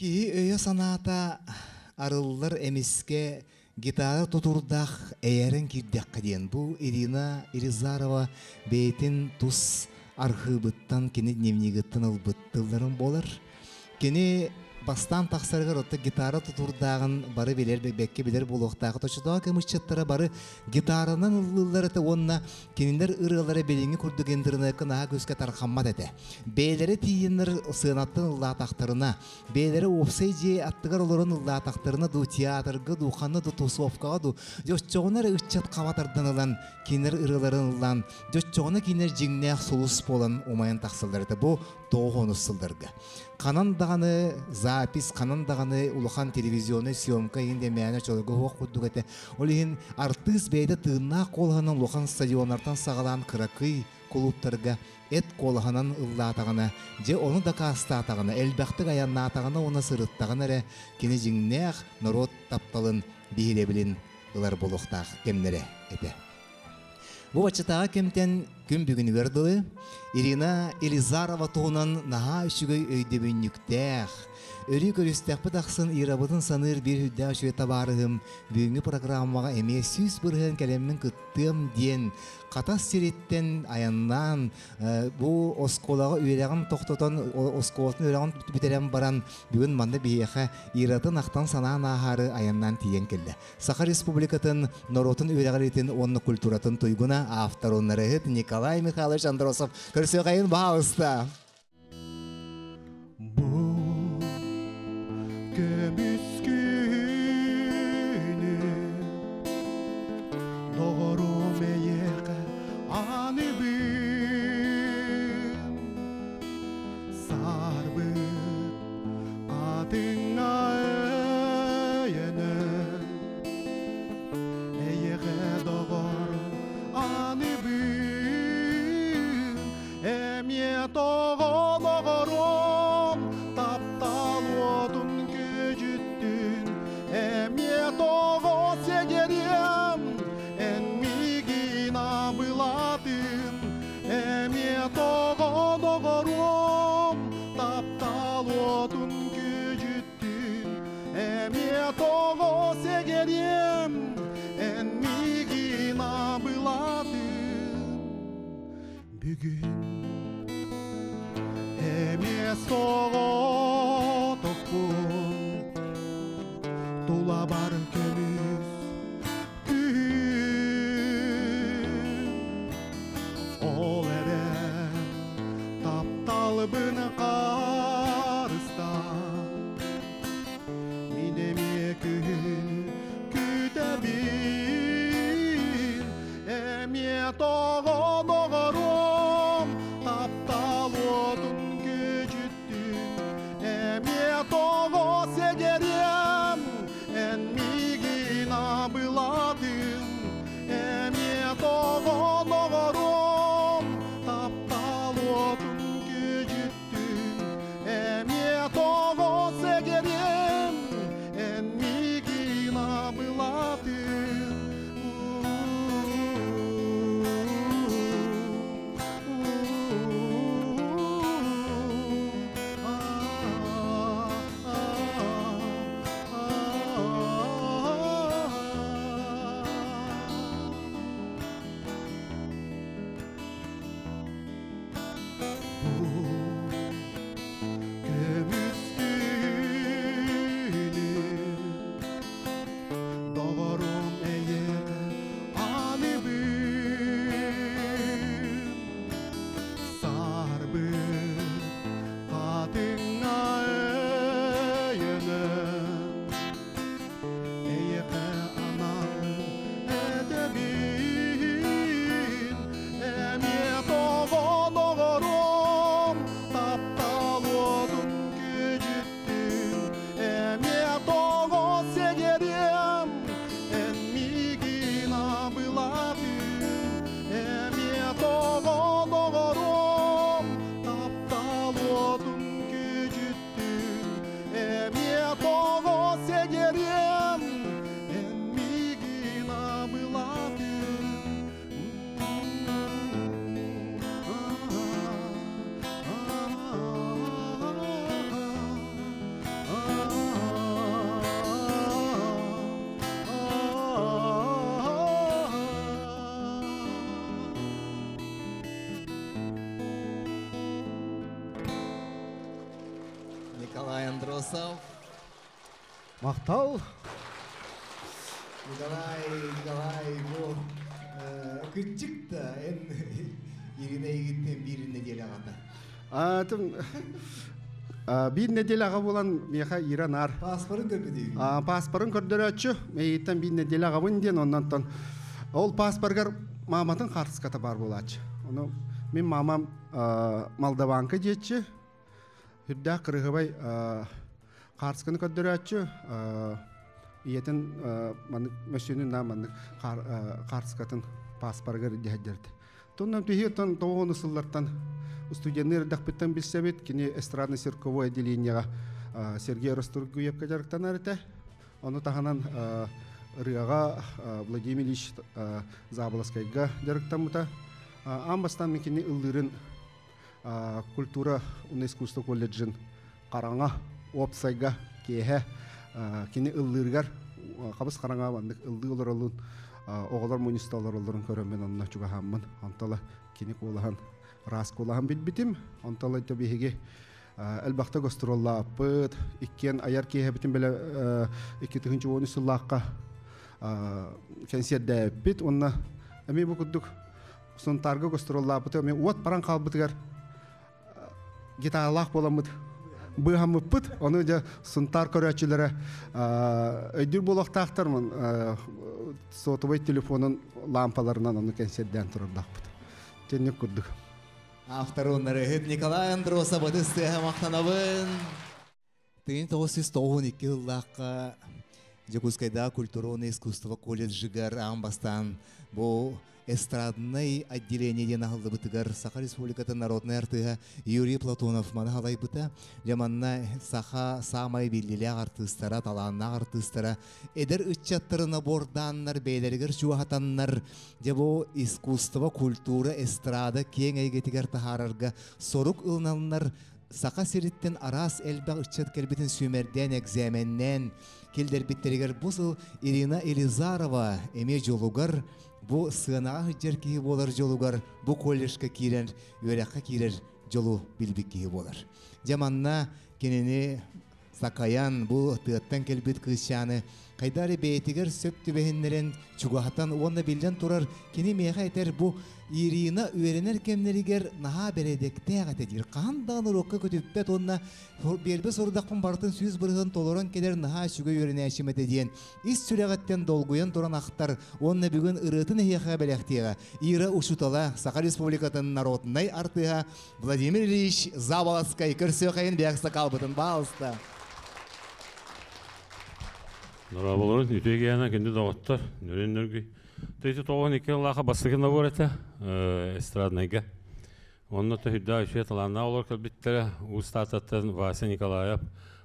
Киһи өйө-санаата арыллар эмискэ гитара тутурдаах эйээрэн киирдэххэ диэн бу Ирина Елизарова бэйэтин тус архыыбыттан кини дневнигыттан ылбыт тылларын буолар. Кини бастаан тахсарыгар отто гитара тутурдааҕын бары билэр бэккэ билэр буолуохтаах. Точотоҕо кэмыччаттара бары гитаранан ыллыыллар этэ уонна кинилэр ырыалара билиҥҥи курдук интернекка наһаа күүскэ тархаммат этэ. Бэйэлэрэ тиийэннэр сыанаттан ыллаатахтарына, бэйэлэрэ уопсай дьиэ аттыгар олорон ыллаатахтарына дуу, театрга дуу, ханна дуу, тусовкаҕа дуу, дьэ оччоҕуна эрэ ыччат хаба тардан ылан, кинилэр ырыаларын ыллаан, дьэ оччоҕуна кинилэр дьиҥнээх сулус буолан умайан тахсаллар этэ. Бу 90 сылларга. Ханан даҕаны запись, ханан даҕаны улахан телевизионнай съемка иһин де мээнэ чолорго суох курдук этэ. Ол иһин артыыс бэйэтэ тыыннаах куолаһынан улахан стадионнартан саҕалаан кыракый кулууптарга эт куолаһынан ыллаатаҕына, дьэ ону дакаастаатаҕына, элбэхтик айаннаатаҕына уонна сырыттаҕына эрэ кини дьиҥнээх норуот тапталын, биһирэбилин ылар буолуохтаах кэмнэрэ этэ. Бу баччатааҕы кэмтэн күн бүгүнүгэр дылы Ирина Елизарова туһунан наһаа үчүгэй өйдөбүнньүктээх, өрүү көрүстэхпит ахсын Ирабытын саныыр биир үрдээх үчүгэй табаарыһым бүгүҥҥү программаҕа эмиэ 100% кэлэммин кыттыам диэн Хатас сириттэн айаннаан бу оскуолаҕа үөрэҕин тохтотон оскуолатын үөрэҕин бүтэрэн баран бүгүн манна биһиэхэ Иратын ахтан санаан ааһаары айаннаан тиийэн кэллэ. Саха Республикатын норуотун үөрэҕириитин уонна культуратын туйгуна автор уонна Николай Михайлович Андросов көрсүөхэйин баһаалыста. Бу көмүс күнү доҕорум эйиэхэ аныбын саарбыт атыҥҥа өйөнөн эйиэхэ доҕорум аныбын Эмиэ тоҕолоҕорум таптал уотун күдьүттүн, эмиэ тоҕо сэгериэм эн миигин абылатын, эмиэ тоҕолоҕорум таптал уотун күдьүттүн, эмиэ тоҕо сэгериэм эн миигин абылатын. Бүгүн эмиэ соҕотохпун, тулабар көмүс күһүн. Ол эрэн тапталбын харыстаан, мин эмиэ күһүн күтэбин. Эмиэ тоҕо-доҕорум таптал уотун күдьүттүн, эмиэ тоҕо сэгериэм эн миигин абылатын, эмиэ тоҕо-доҕорум таптал уотун күдьүттүн, эмиэ тоҕо сэгериэм эн миигин абылатын. Андросов. Махтал. Николай, Николай, бу кырдьык да эн Ирина игиттен биир неделя аҕата. Тым биир неделя аҕа буолан миэхэ Ира наар. Паспорын көрбүтүгүн. Паспорын көрдөрөөччү. Мейиттен биир неделя аҕабын диэн оннантан ол паспоргар мааматын хаартыската баар буолааччы. Ону мин маамам Молдаванка диэччи. Үрдээх кырыһыбай хаартысканы көрдөрөөччү. Ийэтин маннык мөссүөнүн наа маннык хаартыскатын паспорыгар дьэһдэрди. Тоннан түһи тоҕуону сыллартан студенныыр эрдэхпиттэн билсэбит. Кини эстрадно цирковой отделениеҕа Сергей Ростургуевка дьарыктанар этэ. Ону таһынан ырыаҕа Владимир Ильич Заболоцкайга дьарыктаммыта. Аан бастаан мин кини ыллыырын культура уонна искусство колледжын хараҥа уопсайга киэһэ кини ыллыырыгар хабыс хараҥа маннык ыллыы олоролун оҕолор мунньуста олороллорун көрөммүн онно чугаһааммын онтола кини куолаһын ыраас куолаһын билбитим онтола биһиги элбэхтэ гастроллааппыт иккиэн айар киэһэбитин бэлэ 2013 сыллаахха кэнсиэрдээбиппит уонна эмиэ бу курдук Сунтаарга гастроллаабыты эмиэ уот баран хаалбытыгар гитаралаах буоламмыт быыһаммыппыт. Ону дьэ Сунтаар көрөөччүлэрэ өйдүүр буолуохтаахтар сотовай телефонун лампаларынан ону кэнсиэрдээн турардаахпыт. Тенник курдук. Автор уоннарыһыт Николай Андросов ытыс тыаһа махтанабын. 1992 сыллаахха Дьокуускайдааҕы культура уонна искусство колледжыгар аан бастаан бу эстраднай отделение диэн аһыллыбытыгар Саха Республикатын народнай артыыһа Юрий Платонов маны халайбыта. Дьэ манна саха саамай биллилээх артыыстара, талааннаах артыыстара эдэр ыччаттары набордааннар, бэйэлэригэр чугаһатаннар, дьэ бу искусство, культура, эстрада киэҥ эйгэтигэр таһаарарга сорук ылыналлар. Саха сириттэн араас элбэх ыччат кэлбитин сүүмэрдээн, экзээмэннээн киллэрбиттэригэр бу сыл Ирина Елизарова эмиэ дьолугар бу сыанаҕа сылдьар киһи буолар дьолугар бу колледжка киирэн үөрэххэ киирэр дьолу билбит киһи буолар. Дьэ манна кинини сакайан бу тыаттан кэлбит кыысчааны хайда эрэ бэйэтигэр сөп түбэһиннэрэн чугаһатан уонна биллэн турар кини миэхэ этэр бу Ирина үөрэнэр кэмнэригэр наһаа бэрэдэктээх этэ диир. Хаһан даҕаны уруокка көтүппэт уонна биэрбит сорудахпын барытын 100% толорон кэлэр наһаа үчүгэй үөрэнээччим этэ диэн ис сүрэҕиттэн долгуйан туран ахтар уонна бүгүн ырыатын эһиэхэ бэлэхтиэҕэ Ира учуутала, Саха Республикатын народнай артыыһа Владимир Ильич Заболоцкай көрсүөхайын биэх сакалбытын баалыста. Дорооболорун үтүө киэһэнэн күндү доҕоттор, нөрүн нөргүй. Төйті тоҕон икки ыллааха бастакы набор этэ эстраднайга. Онно төһүйдээ үчүгэй талааннаах олор кэлбиттэрэ. Уус Тааттаттан Вася Николаев,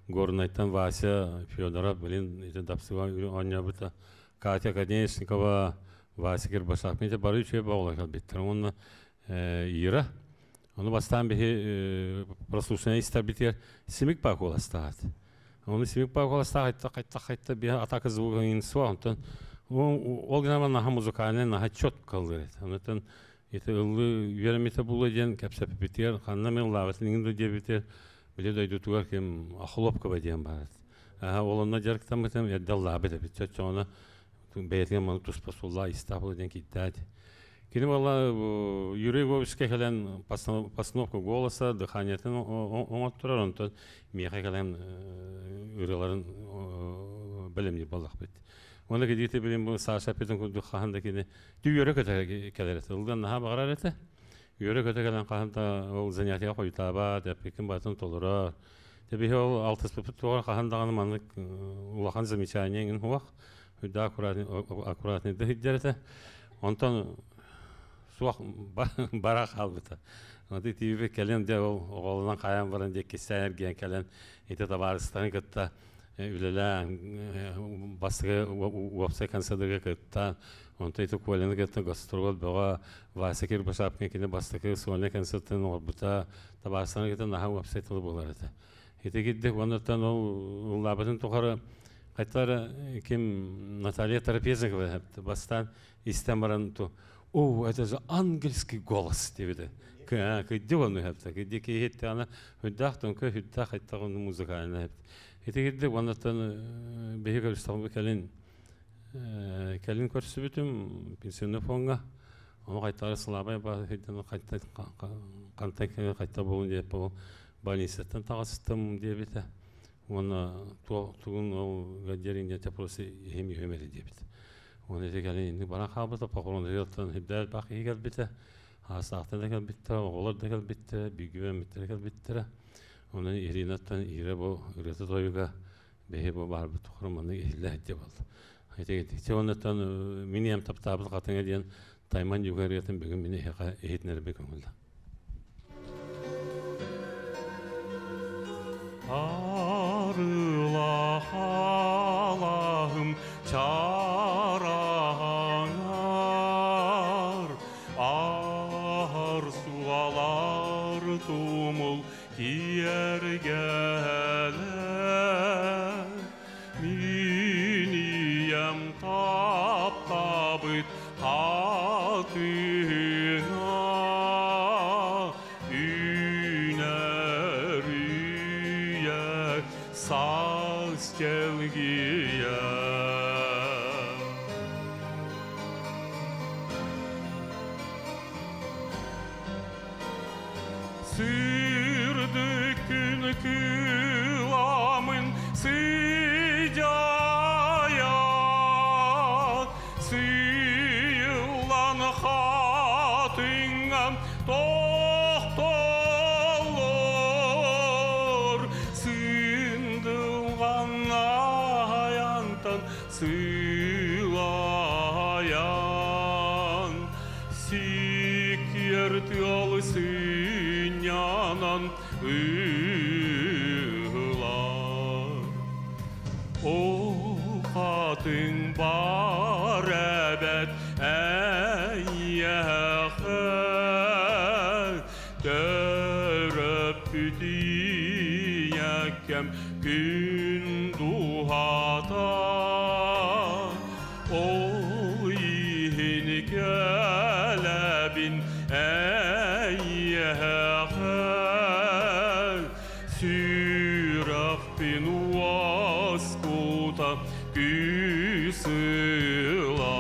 Горнайтан Вася Федоров, блин, ити дапсыга оонньообута. Катя Конечникова, Вася Кирбашакин ити бары үчүгэй оҕолор кэлбиттэр. Уонна Ира. Ону бастаан биһи прослушивание истэрбитигэр Симик баа куоластаат. Ону Симик баа куоластаах айтта хайта хайта биһи атака звука суох. Онтон ол гынан наха музыкальный наха четко ыллыр этэ. Онтон ити ыллыы үөрэммитэ буолуо диэн кэпсэппитигэр ханна мен ыллаабытын иҥин да диэбитигэр били дойдутугар ким Охлопкова диэн баар. Ол онно дьарыктаммытым эрдэ ыллаабыт эбит. Чоччоҕуна бэйэтигэр маны туспа суллаа истаах диэн киирдээт. Кини буолла Юрий Львовичка кэлэн постановка голоса, дыханиетын оҥотторор, онтон миэхэ кэлэн ырыаларын бэлэмниир буоллахпыт. Уонна кидиити билин бу Саша эппитин курдук хаһан да кини үөрэ көтө кэлэр этэ. Ылдан наһаа баҕарар этэ. Үөрэ көтө кэлэн хаһан да ол занятиеға хойутаабат, эппикин барытын толорор. Тэбиһи ол алтыспыппыт туоҕар хаһан даҕаны маннык улахан замечание иҥин хуах. Үрдэ аккуратный да сылдьар этэ. Онтон суох бара хаалбыта. Ити тиийбит кэлин дьэ ол оҕолонон хайан баран дьэ иккистээн эргийэн кэлэн ити табаарыстарын кытта үлэлээн бастакы уопсай концердыга кыттан онтон ити Коляны кытта гастрол бөҕө Вася Кирбашапкин кини бастакы сольный концертын оҥорбута табаарыстарын кытта наһаа уопсай тылы буолар этэ. Ити кирдик оннуттан ол ыллаабытын тухары хайтар ким Наталья Трапезникова бастаан истэн баран ту о это же ангельский голос диэбитэ кыдди ону хэпта кыдди киһиттэҕинэ хүддээх тоҥко хүддээх хайтаҕын музыкальный хэпт. Ити кирдик оннуттан биһи көрүстәгү кэлин кэлин көрсүбүтүм пенсионный фонга. Оны кайтары сылабай ба хидden кайта кантай кайта болун деп бу больницаттан тагыстым диэбитэ. Оны тугун ол гадерин те просто хеми хөмели диэбит. Оны те кэлин инди бара калбыта похорон дыгылтан хиддер бак игел бите. Асахта да кэлбиттэ, оҕолор да кэлбиттэ, бигүбэн биттер кэлбиттэрэ. Онон Иринаттан Ира бу ырыата тойуга бэһи бу барбыт тухурманы иһиллэ хэтте болды. Хайте оннан миниям таптаабыт катыңа диэн Тайман югарыятын бүгүн мини эхитнер бек көңүлдэ. Арыла халахым чараңар, Ар суалар тумул киергеле, Миниям таптабыт хатына, Үнер үйе саз келгие. Сырдык күн кыламын сыдяя, Сыйлан хатыңа тохтолор, Сындылган аянтан сылаян, Сикер тыал сынянан ылар. О хатын бар әбәт әйәхе, Төрөп бүтияккем күн духата, Ол ихин кәләбин әйәхе, Сүрәхпин уаскута күсыла.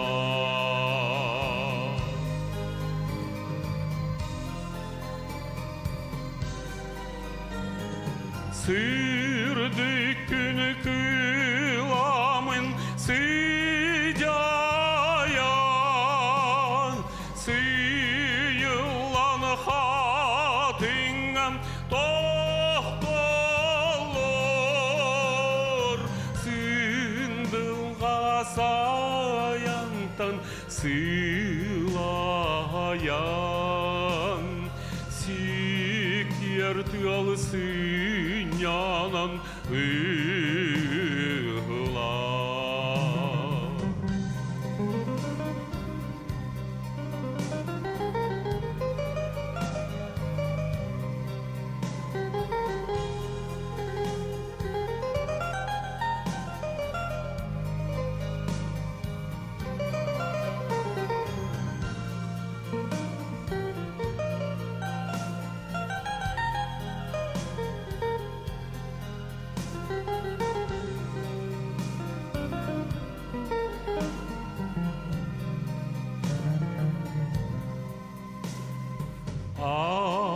Сырдык күн кыламын сыдяя, Сыйлан хатыңам тохтолор, Сындылга саянтан сылаян, Сикер тыал сынянан ыла.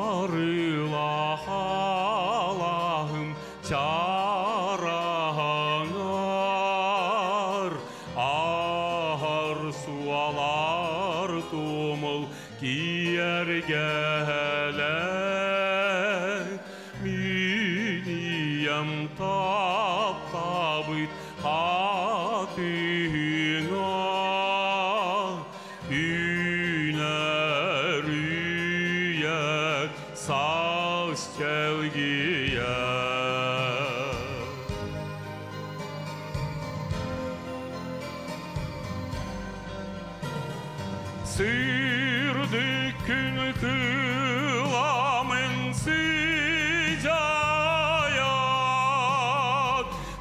Арыла халахым чараңар, Ар суалар тумул киергеле, Миниям таптабыт хатыңа, Үнер үйе саз челгие. Сырдык күн кыламын сыдяя,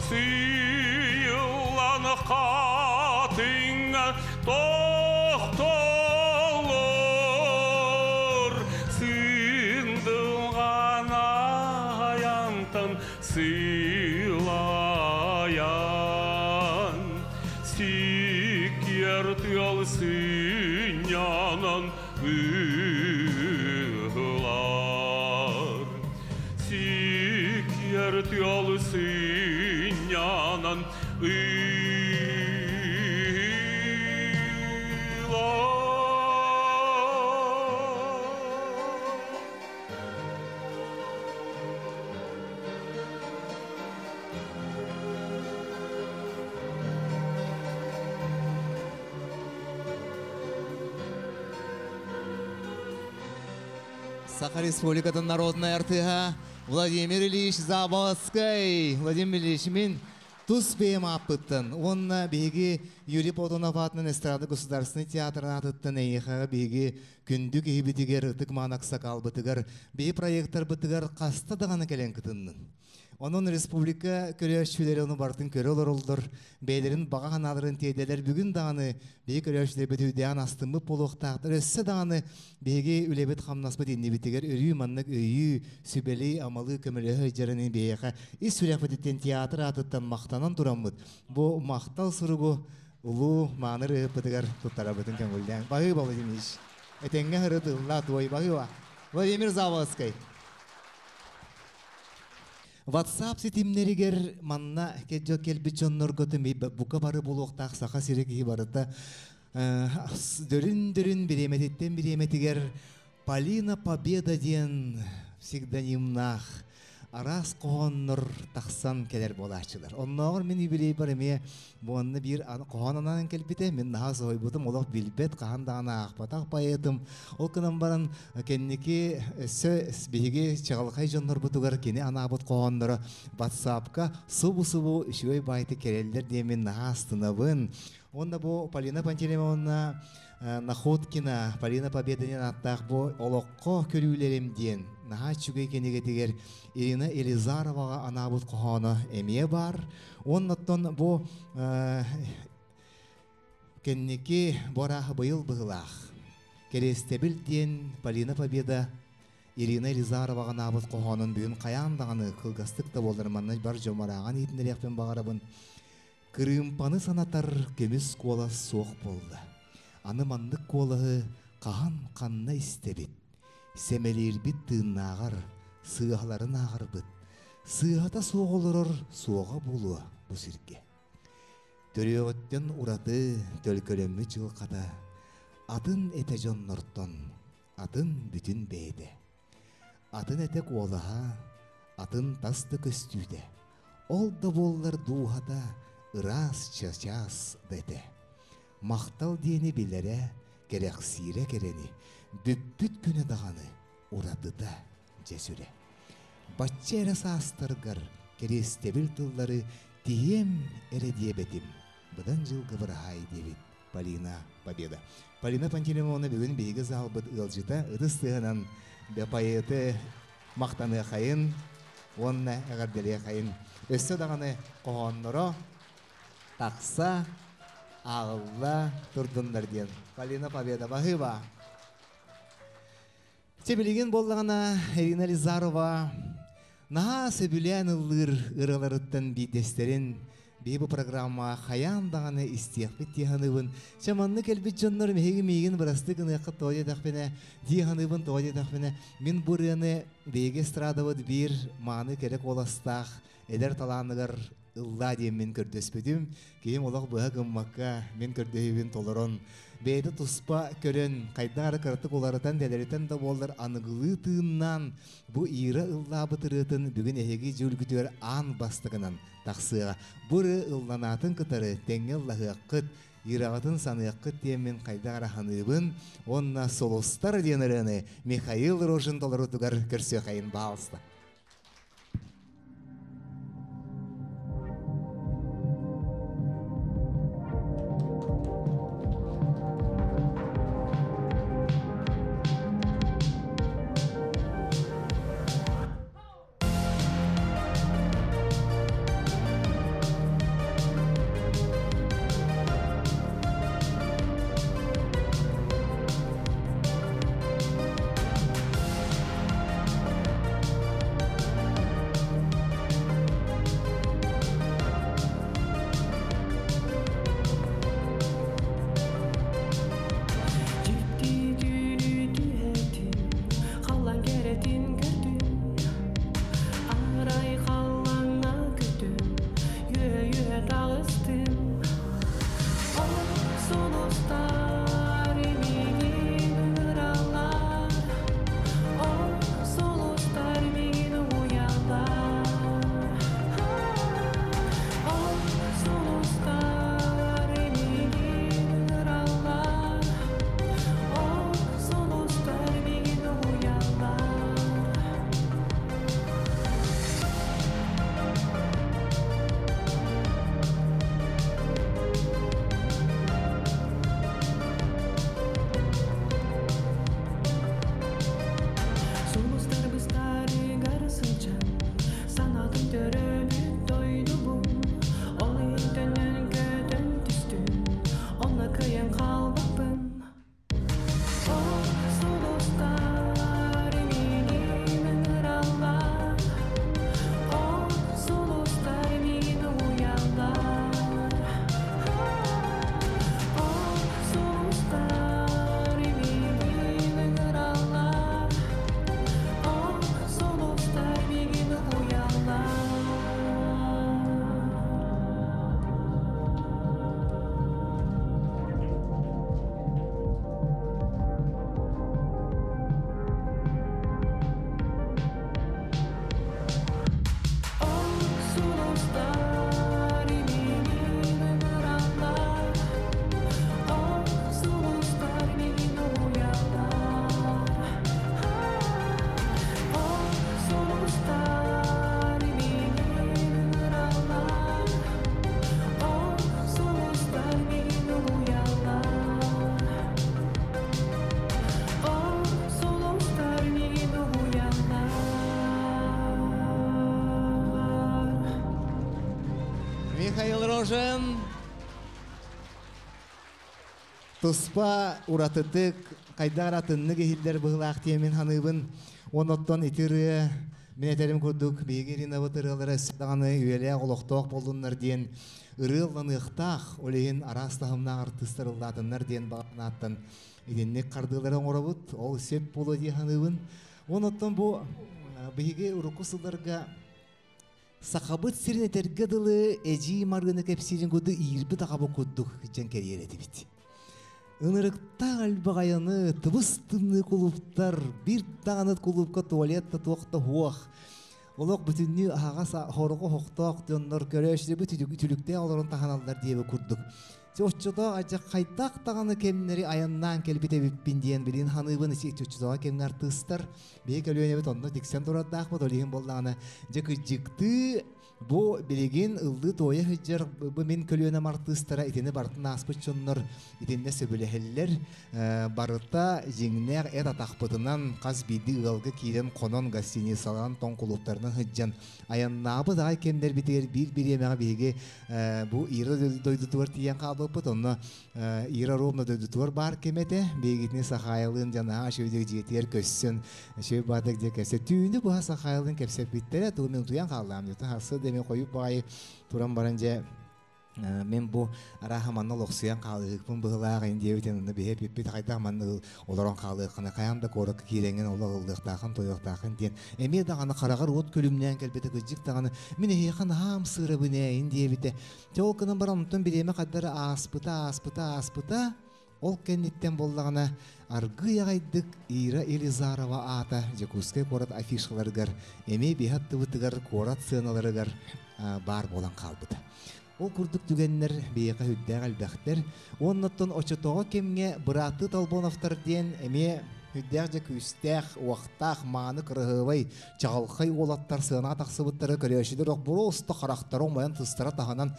Сыйлан хатыңа тохтолор, Сындылган аянтан сылаян, Сикер тыал сыннянан ыһылар. Сикер тыал сыннянан Саха Республикатын народная артыга Владимир Ильич Заболоцкай. Владимир Ильич, мин тус бэйэм ааппыттан уонна биһиги Юрий Платонов аатынан эстрада государственный театрын аатыттан эйиэхэҕэ биһиги күндү киһибитигэр ытык маан аксакалбытыгар биһи проекттарбытыгар хаста даҕаны кэлэн кытыннын. Онон республика көрөөччүлэри ону барытын көрө олороллор, бэйэлэрин баҕа санааларын тиэрдэлэр. Бүгүн даҕаны биһиги көрөөччүлэрбит үрдээн астыммыт буолуохтаахтар. Өссө даҕаны биһиги үлэбит-хамнаспыт иннибитигэр өрүү маннык өйүү, сүбэлии, амалыы көмөлөһө сылдьарын биһиэхэ ис сүрэхпититтэн театр аатыттан махтанан тураммыт, бу махтал суругу улуу мааны ырыаһыппытыгар туттарабытын көҥүллээн. Баһыыба, Владимир Ильич. Этэҥҥэ сырыт, ыллаа туой, баһыыба. Владимир Заводской. WhatsApp ситимнэригэр манна кеджо келбит дьоннорго бука бары булуохтаах саха сири киһи барыта дөрүн-дөрүн бириэмэтиттэн бириэмэтигэр Полина Победа диэн псевдонимнаах араас хоһооннор тахсан кэлэр буолааччылар. Оннооҕор мин юбилейбар эмиэ буонна биир хоһоон анаан кэлбитэ, мин наһаа соһуйбутум, олох билбэт, хаһан даҕаны аахпатах поэтым. Ол гынан баран кэнники өссө биһиги чаҕылхай дьоннорбутугар кини анаабыт хоһоонноро WhatsApp-ка субу-субу үчүгэй баайты кэлэллэр диэн мин наһаа астынабын. Онно бу Полина Пантелеймоновна Находкина, Полина Победа диэн ааттаах бу олоххо көрүүлэрим диэн наһаа үчүгэй кинигэтигэр Ирина Елизароваҕа анаабыт хоһооно эмиэ баар. Оннуттан бу кэнники бу быйыл быһылаах. Кэриэстэбил диэн Полина Победа Ирина Елизароваҕа анаабыт хоһоонун бүгүн хайаан даҕаны кылгастык да буоллар манна бар дьоммор ааҕан иһитиннэриэхпин баҕарабын. Кырыымпаны санатар көмүс куолас суох буолла. Аны маннык куолаһы хаһан ханна истэбит. Сэмэлиирбит тыыннааҕар, сыыһаларын ааҕарбыт. Сыыһата суох олорор суоҕа буолуо бу сиргэ. Төрүөҕүттэн ураты төлкөлөммүт дьылҕата, атын этэ дьоннортон, атын бүтүн бэйэтэ. Атын этэ куолаһа, атын тас да көстүүтэ. Ол да буоллар дууһата ыраас чачаас да этэ. Махтал диэни билэрэ, кэрэхсиирэ кэрэни, бүппүт күнэ даҕаны уратыта дьэ сүрэ. Бачча эрэ саастаргар кэриэстэбил тыллары тиһиэм эрэ диэбэтим. Быдан дьылга быраһаай диэбит Полина Победа. Полина Пантелеймоновна бүгүн биһиги залбыт ыалдьыта ытыс тыаһынан поэты махтаныахайын уонна эҕэрдэлиэхайын. Өссө даҕаны хоһоонноро тахса ааҕылла турдуннар диэн. Полина Победа баһыыба. Чэ билигин буоллаҕына Ирина Елизарова наһаа сөбүлээн ыллыыр ырыаларыттан биирдэстэрин биһи бу программа хайаан даҕаны истиэхпит дии саныыбын. Чэ манна кэлбит дьоннор эһиги миигин бырастыы гыныаххыт тоҕо диэтэхпинэ, дии саныыбын тоҕо диэтэхпинэ, мин бу ырыаны биһиги эстрадабыт биир мааны кэрэ куоластаах эдэр талааныгар ыллаа диэн мин көрдөспүтүм. Киһим олох быһа гыммакка мин көрдөһүүбүн толорон, бэйэтэ туспа көрөн, хайдах эрэ кыратык уларытан тэлэритэн да буоллар аныгылыы тыыннаан бу Ира ыллаабыт ырыатын бүгүн эһиги дьүүлгүтүгэр аан бастакынан тахсыаҕа. Бу ырыа ылланаатын кытары тэҥҥэ ыллаһыаххыт, Ираҕытын саныаххыт диэн мин хайдах эрэ саныыбын. Уонна Сулустар диэн ырыаны Михаил Рожин толорутугар көрсүөхайын баалыста. сулустар миигин ыҥыраллар, Ол сулустар миигин угуйаллар. Ол сулустар миигин ыҥыраллар, Ол сулустар миигин угуйаллар. Сулустар быстарыгар сылдьан, санаатын төрөөбүт дойдубун, Ол иһин төннөн көтөн түстүм, онно кыайан хаалбаппын. Ол сулустар миигин ыҥыраллар, Ол сулустар миигин угуйаллар. Ол сулустар миигин ыҥыраллар, Ол сулустар миигин угуйаллар. Ол сулустар миигин ыҥыраллар, Ол сулустар миигин угуйаллар. Ол сулустар миигин ыҥыраллар, Ол сулустар миигин угуйаллар. Ол сулустар миигин угуйаллар. Михаил Рожин. Туспа уратытык хайдах атыннык иһиллэр быһыылаах диэммин саныыбын. Онон ити ырыа мин этэрим курдук биһиги Иринабыт ырыалара өссө даҕаны үйэлээх олохтоох буоллуннар диэн ырыа ылланыахтаах, ол иһин араас таһымнаах артыыстар ыллаатыннар диэн баҕанааттан итинник хардыылары оҥоробут. Ол сөп буолуо дии саныыбын. Онон бу биһиги урукку сылларга Сахабыт сирин этэргэ дылы эдьиий Марыына кэпсиирин курдук иирбит аҕабы курдук дьэн кэрийэр этибит. Ынырыктаах элбэх айаны, тыбыс тымныы кулууптар, биир даҕаны кулуупка туалет да туох да суох. Олох бүтүннүү аһаҕас хороҕо оһохтоох дьоннор көрөөччүлэрбит үтүлүктээх олорон таһаналлар диэбит курдук. Дьэ оччотоо адьас хайдах даҕаны кэмнэри айаннаан кэлбит эбиппин диэн билигин саныыбын оччотооҕу кэмҥэ артыыстар биһи көлүөнэбит онно тиксэн турардаахпыт, ол иһин буоллаҕына дьэ кыдьыктыы бу билигин ыллыы-туойа сылдьар бу мин көлүөнэм артыыстара итини барытын ааспыт дьоннор итиннэ сөбүлэһэллэр. Барыта дьиҥнээх эт атахпытынан хас биирдии ыалга киирэн хонон гостиницаларан тоҥ кулууптарынан сылдьан айаннаабыт аҕай кэмнэрбитигэр биир бириэмэҕэ биһиги бу Ира дойдутугар тиийэн хаалбыппыт. Онно Ира ровно дойдутугар баар кэм этэ. Биһигитини Сахаайалыын дьанаһа үчүгэйдик дьиэтигэр көссөн, үчүгэй баатык дьэ кэпсэ. Түүнү быһа Сахаайалыын кэпсэппиттэрэ. Тугу мин утуйан хааллаам дьэ. Харсы да мен хойут баҕайы туран баран дьэ мен бу арааһа манна олохсуйан хаалыһыкпын быһылаах ин диэбитин онно биһи эппиппит хайдах манна олорон хаалыаххына хайаан да куоракка киирэҥҥин олох ыллыахтаахын тойуохтаахын диэн эмиэ даҕаны хараҕар уот күлүмнээн кэлбитэ кырдьык даҕаны мин эһиэхэ наһаа ымсыырабын ээ ин диэбитэ. Дьэ ол гынан баран онтон бириэмэ хайдары ааспыта ааспыта ааспыта ол кэнниттэн буоллаҕына аргыый аҕайдык Ира Елизарова аата Дьокуускай куорат афишаларыгар эмиэ биһи аттыбытыгар куорат сыаналарыгар баар буолан хаалбыта. Ол курдук түгэннэр биһиэхэ сүрдээх элбэхтэр. Уоннаттан оччотооҕу кэмҥэ бырааттыы Толбоновтар диэн эмиэ сүрдээх дьэ күүстээх, уохтаах, мааны, кыраһыабай, чаҕылхай уолаттар сыанаҕа тахсыбыттара көрөөччүлэр охбуруоста харахтара умайан тыстара таһынан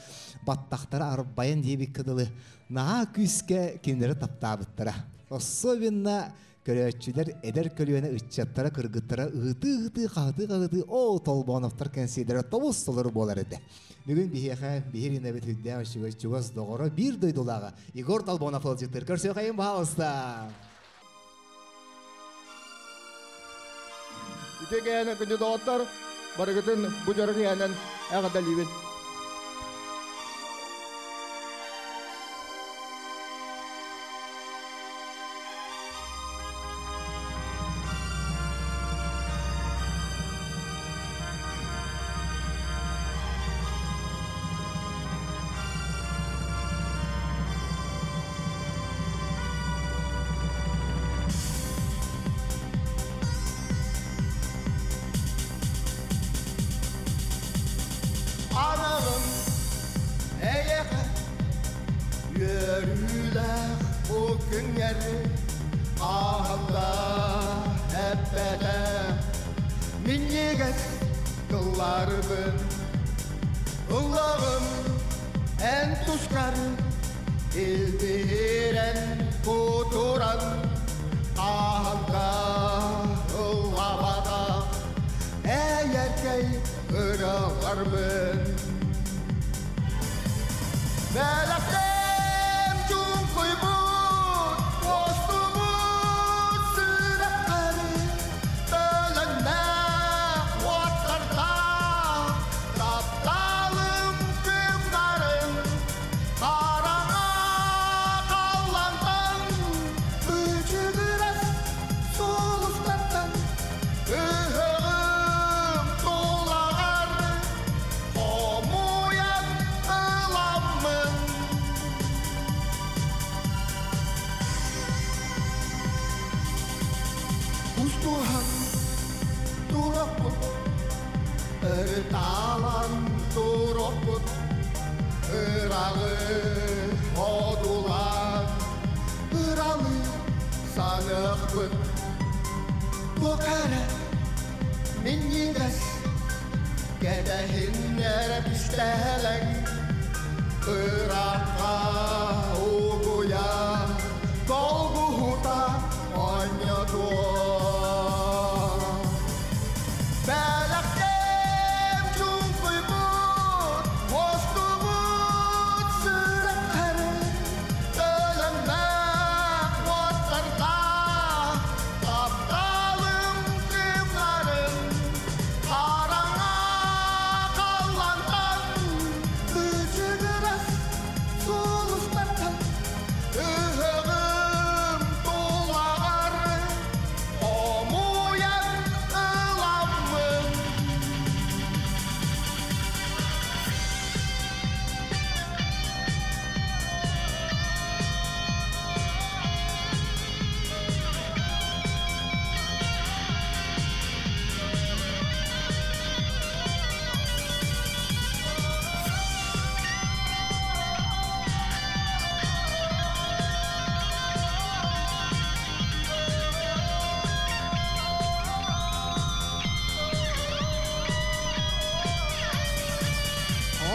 баттахтара арбайан диэбиккэ дылы наһаа күүскэ кинилэри таптаабыттара. Особенно көрөөччүлэр эдэр көлүөнэ ыччаттара кыргыттара ыһытыы-ыһытыы, хаһытыы-хаһытыы оо Толбоновтар кэнсиэрдэрэ тобус толору буолар этэ. Бүгүн биһиэхэ биһир инэбит үрдээх үчүгэй чугас доҕоро биир дойдулааҕа Егор Толбонов ыалдьыттыыр. Көрсүөхайын баһаалыста! Үтүө кэһэнэн күндү доҕоттор, барыгытын бу дьоро киһинэн эҕэрдэлиибин. Үөрүүлээх бу күҥҥэр Хаһан да эппэтэх Минньигэс тылларбын Ыллаҕым эн тускар Илбиһирэн кутуран Хаһан да ыллаабатах Эйэргэй ырыаларбын Бэлэхтээм чуҥкуйбут Уостубут сүрэхтэри Төлөннөөх уоттардаах Тапталым кыымнарын Хараҥа халлаантан Быычыгырас сулустартан Ыһыгым тулаҕар Хомуйан ыламмын Кустуһан туруохпут Ырытаалан туруохпут Ыраҕы одуулаан Ыралыы саныахпыт Туох эрэ минньигэс Кэтэһиннэрэ кистэлэҥ Ыраахха угуйа Долгуһута оонньотуо Бэлэхтээм чуҥкуйбут Уостубут сүрэхтэри Төлөннөөх уоттардаах Тапталым кыымнарын Хараҥа халлаантан Быычыгырас сулустартан Ыһыгым тулаҕар Хомуйан ыламмын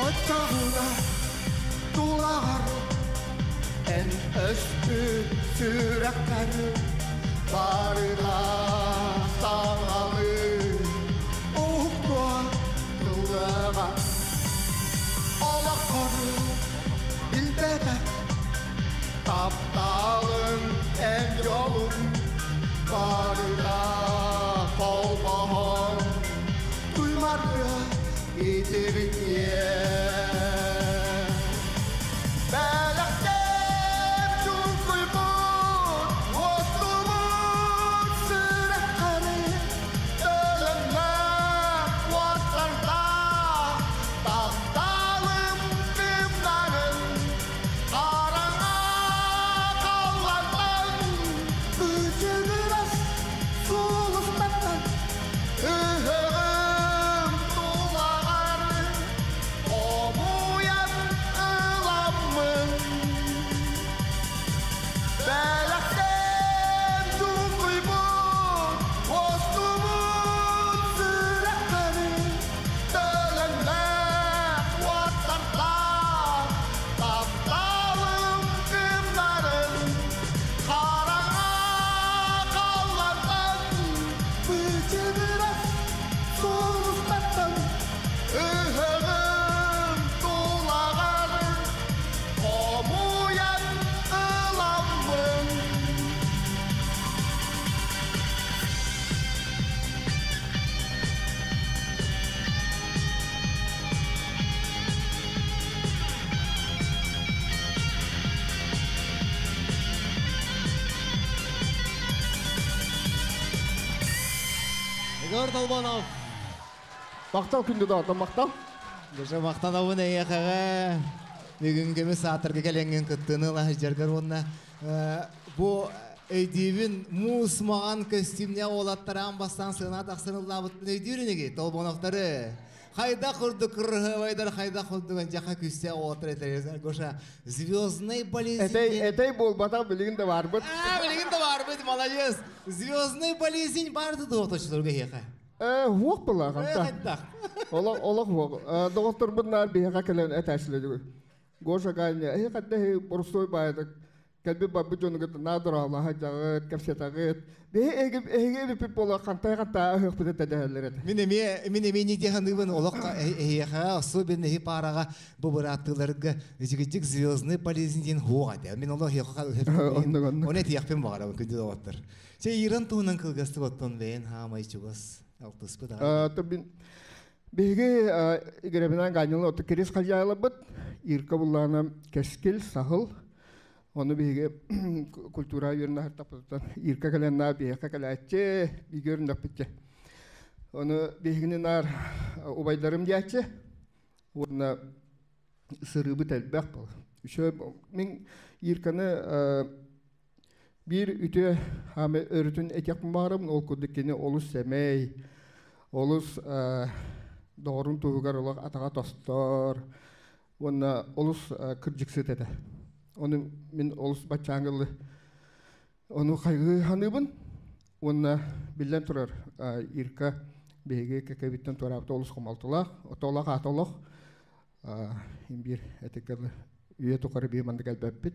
Оччоҕуна тулаҕар Эн өспүт сүрэххэр Барыта саҥалыы Уһуктуо тыллыаҕа Олоххор билбэтэх Тапталыҥ эн дьолуҥ Барыта холбоһон Туймарыа итирикиэ Бэлэхтээм чуҥкуйбут Уостубут сүрэхтэри Төлөннөөх уоттардаах Тапталым кыымнарын Хараҥа халлаантан Быычыгырас сулустартан Ыһыгым тулаҕар Хомуйан ыламмын Бэлэхтээм чуҥкуйбут Уостубут сүрэхтэри Төлөннөөх уоттардаах Тапталым кыымнарын Хараҥа халлаантан Быычыгырас сулустартан Ыһыгым тулаҕар Хомуйан ыламмын Егор Толбонов. Махтал күндү доҕоттор, махтал. Дьэ махтанабын эйиэхэҕэ. Бүгүн көмүс саатарга кэлэҥҥин кыттыыны ыла сылдьаргар уонна бу өйдүүбүн муус маҥан көстүүмнээх уолаттар аан бастаан сыана тахсан ыллаабыппын өйдүүр инигит Толбоновтары. Хайда курдук кырһыбайдар, хайда курдук анжаха күссе отыр этер. Гоша, звездный болезнь. Этэй, этэй буолбатах билигин да баарбыт. А, билигин да барбыт, молодец. Звездный болезнь барды доғточуларга хеха. Хуох была хамта. Хайдах. Олох олох хуох. Доҕотторбут наар биһиэхэ кэлэн этээчилэр. Гоша Ганя, эһи хадда боростой баайдык. Кэлби барбы дьонугут наадыраалаха дьаҕыт, кэпсэтаҕыт. Биһи эһиги эһиги эбиппит буола хантай хантаа ыһыахпыт этэ этэ. Мин эме не деханыбын олох эхеха особенно хи парага бу бырааттыларга жигижик звездный болезнь ден хуга де. Мин олох хеха Оннук, оннук. Оны тияқпен бағара күнде доғаттар. Че Иран туһунан кылгасты оттон бэйэн хаамай чугас алтыспы да. Табин биһиги игеребинэн Ганялы оту кирис хажаалабыт, Ирка буллаана кескил, сахыл. Оны биһиги культура юрна хартапытан Ирка кэлэн биһиэхэ кэлээччи, бигөрүн Оны биһигини нар убайдарым дияччы. Уонна сырыбыт элбэх был. Еще мин Ирканы бир үтө хаме өрүтүн этек барым, ол кудуккини олус сэмэй, олус доҕорун туһугар олох атаға тостор, уонна олус кырдьыксыт этэ. Оны мин олус баччаангылы ону хайгы ханыбын, уонна биллэн турар Ирка биһиги кэкэбиттен туораабыт олус хомолтулаах, отолох атолох имбир этиккер үйэ тухары бии мандык элбэппит.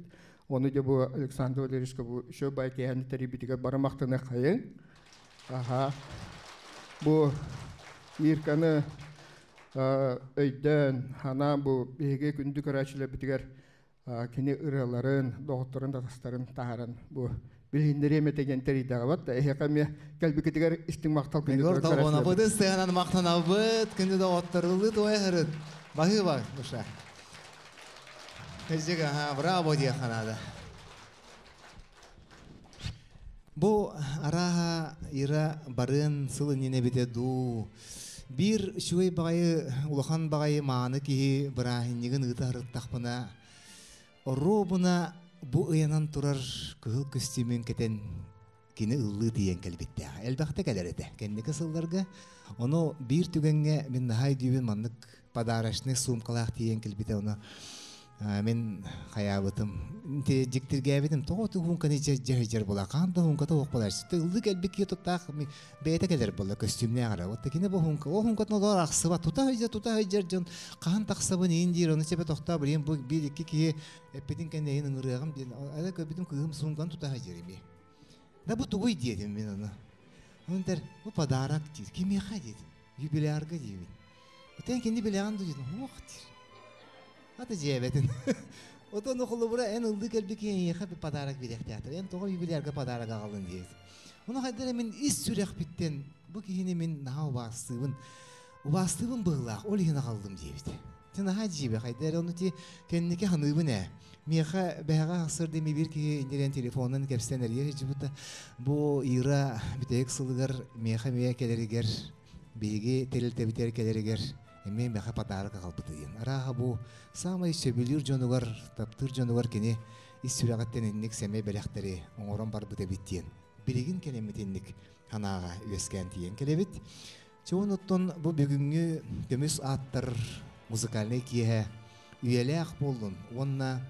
Оны де бу Александр Валерьевичка бу шө бай киһэни тэрийбитигэр барамахтаны хайын. Аха. Бу Ирканы өйдөн, хана бу биһиги күндү көрөөчүлэрбитигэр кини ырыаларын, доҕотторун, татастарын таһаран бу билиһиннэри эметеген тэрийдэҕэ эһиэхэ кэлбикитигэр истиҥ махтал күндү Негор көрөөчүлэр. толбонабыт сыанан мактанабыт, күндү доҕотторулы туайхырыт. Баһы бар, Гоша. Кызык, ага, браво диэханада. Бу араха ира барын сылын бите ду. Бир шуй багайы улахан багайы мааны киһи бырааһиннигин ыытарыттахпына Оробуна бу ыянан турар кыһыл костюмун кетен кини ыллыы тиийэн кэлбиттээх. Элбэхтэ кэлэр этэ. Кэнники сылларга ону биир түгэҥҥэ мин наһай дүүбүн маннык подарочный сумкалаах тиийэн кэлбитэ ону мин хаябытым. Те дьиктиргээбитим тоҕо туһунканы дьэһэжэр була хаан да хунката уох болар. Ыллыы кэлбит киһи туттаах бэйэтэ кэлэр була костюмнээх ара. Вот кини бу хунка о хункатын олор ахсыба тута хыйжа тута хыйжар дьон хаан тахсабын иин диир ону чепе тохтоо билиэн бу биир икки киһи эппитин кэннэйин ыҥырыаҕым диэн ала көрбүтүм кыыһым сумканы тута хыйжар ими. Да бу тугуй диэтим мин ону. Онтер бу подарок диир. Кимиэхэ диэтим. Юбилярга диибин. Отен кини билэҕин ду диэтим. Уох диир. Ата жиэбэтин. Отон охолобура эн ылды кэлби киһиэхэ подарок бириэхтээхтэр. Эн тоҕо юбилярга подарок аҕалын диэбит. Ону хайдара мин ис сүрэхпиттен бу киһини мин наһаа убаастыыбын. Убаастыыбын быһылаах ол иһин аҕаллым диэбит. Ти наһаа жиибэ хайдара ону ти кэнники ханыыбын ээ. Миэхэ бэһэҕэ ахсыр деми бир киһи иннерен телефонун кэпсен эрие жибута бу Ира бүтэйик сылыгар миэхэ миэ келеригер биһиги терилтебитер келеригер эми миэхэ подарок аҕалбыты диэн. Арааха бу самай сөбүлүүр дьонугар таптыыр дьонугар кини ис сүрэҕиттэн инник сэмэ бэлэхтэри оҥорон барбыт эбит диэн. Билигин келеммит инник ханаага үөскээн тиийэн келебит. Чоон оттон бу бүгүҥҥү көмүс ааттар музыкальный киэһэ үйэлээх буоллун уонна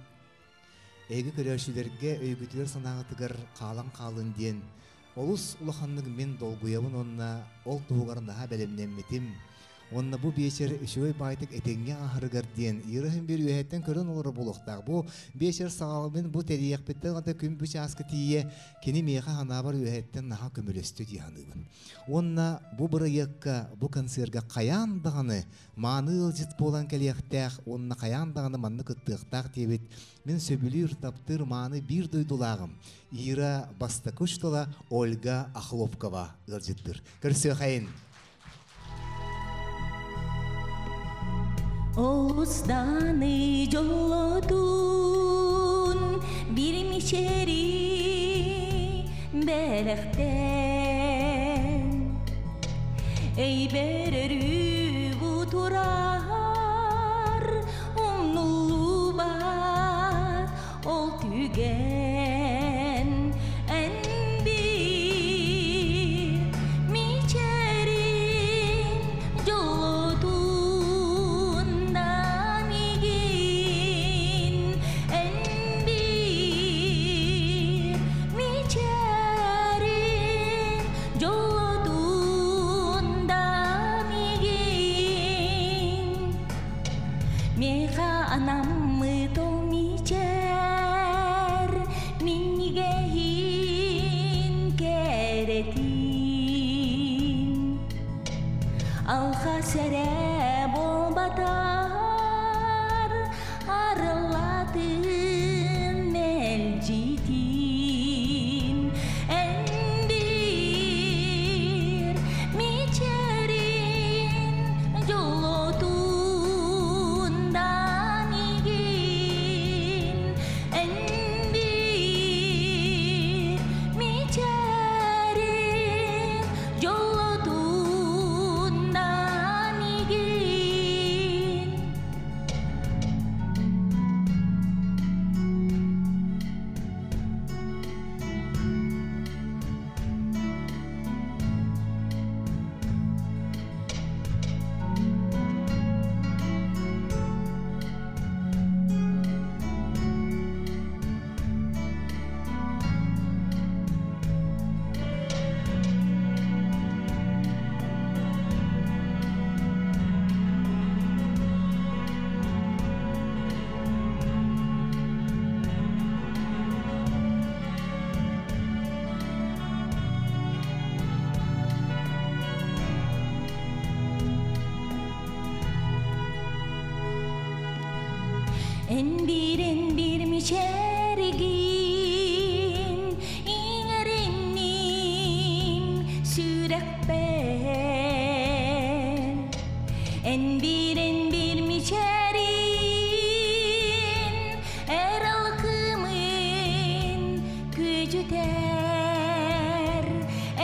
эги көрөөчүлэргэ өйгүтүгэр санааҕытыгар хаалан хаалын диэн олус улаханнык мин долгуйабын онна ол туһугар наһаа бэлэмнэммитим. Онна бу биэчер үчүгэй баайтык этэҥҥэ аһарыгар диэн Ирахым бир үөһэттэн көрөн олоро буолуохтаах. Бу биэчер саҕалабын бу тэрийэхпиттэн ата күн бу чааска тиийэ кини миэхэ ханаабар үөһэттэн наһаа көмөлөстү дии ханыыбын. Онна бу бырайыакка бу концерга хаян даҕаны мааны ыалдьыт буолан кэлиэхтээх, онна хаян даҕаны манны кыттыахтаах диэбит мин сөбүлүүр таптыыр мааны биир дойдулааҕым Ира бастакы Ольга Охлопкова ыалдьыттыр. Көрсүөхайын. Олустаны жолотун бир мичери белехтен Эй берер турар умнулубат ол түген эн бир мичерин жолотун. Сүтэр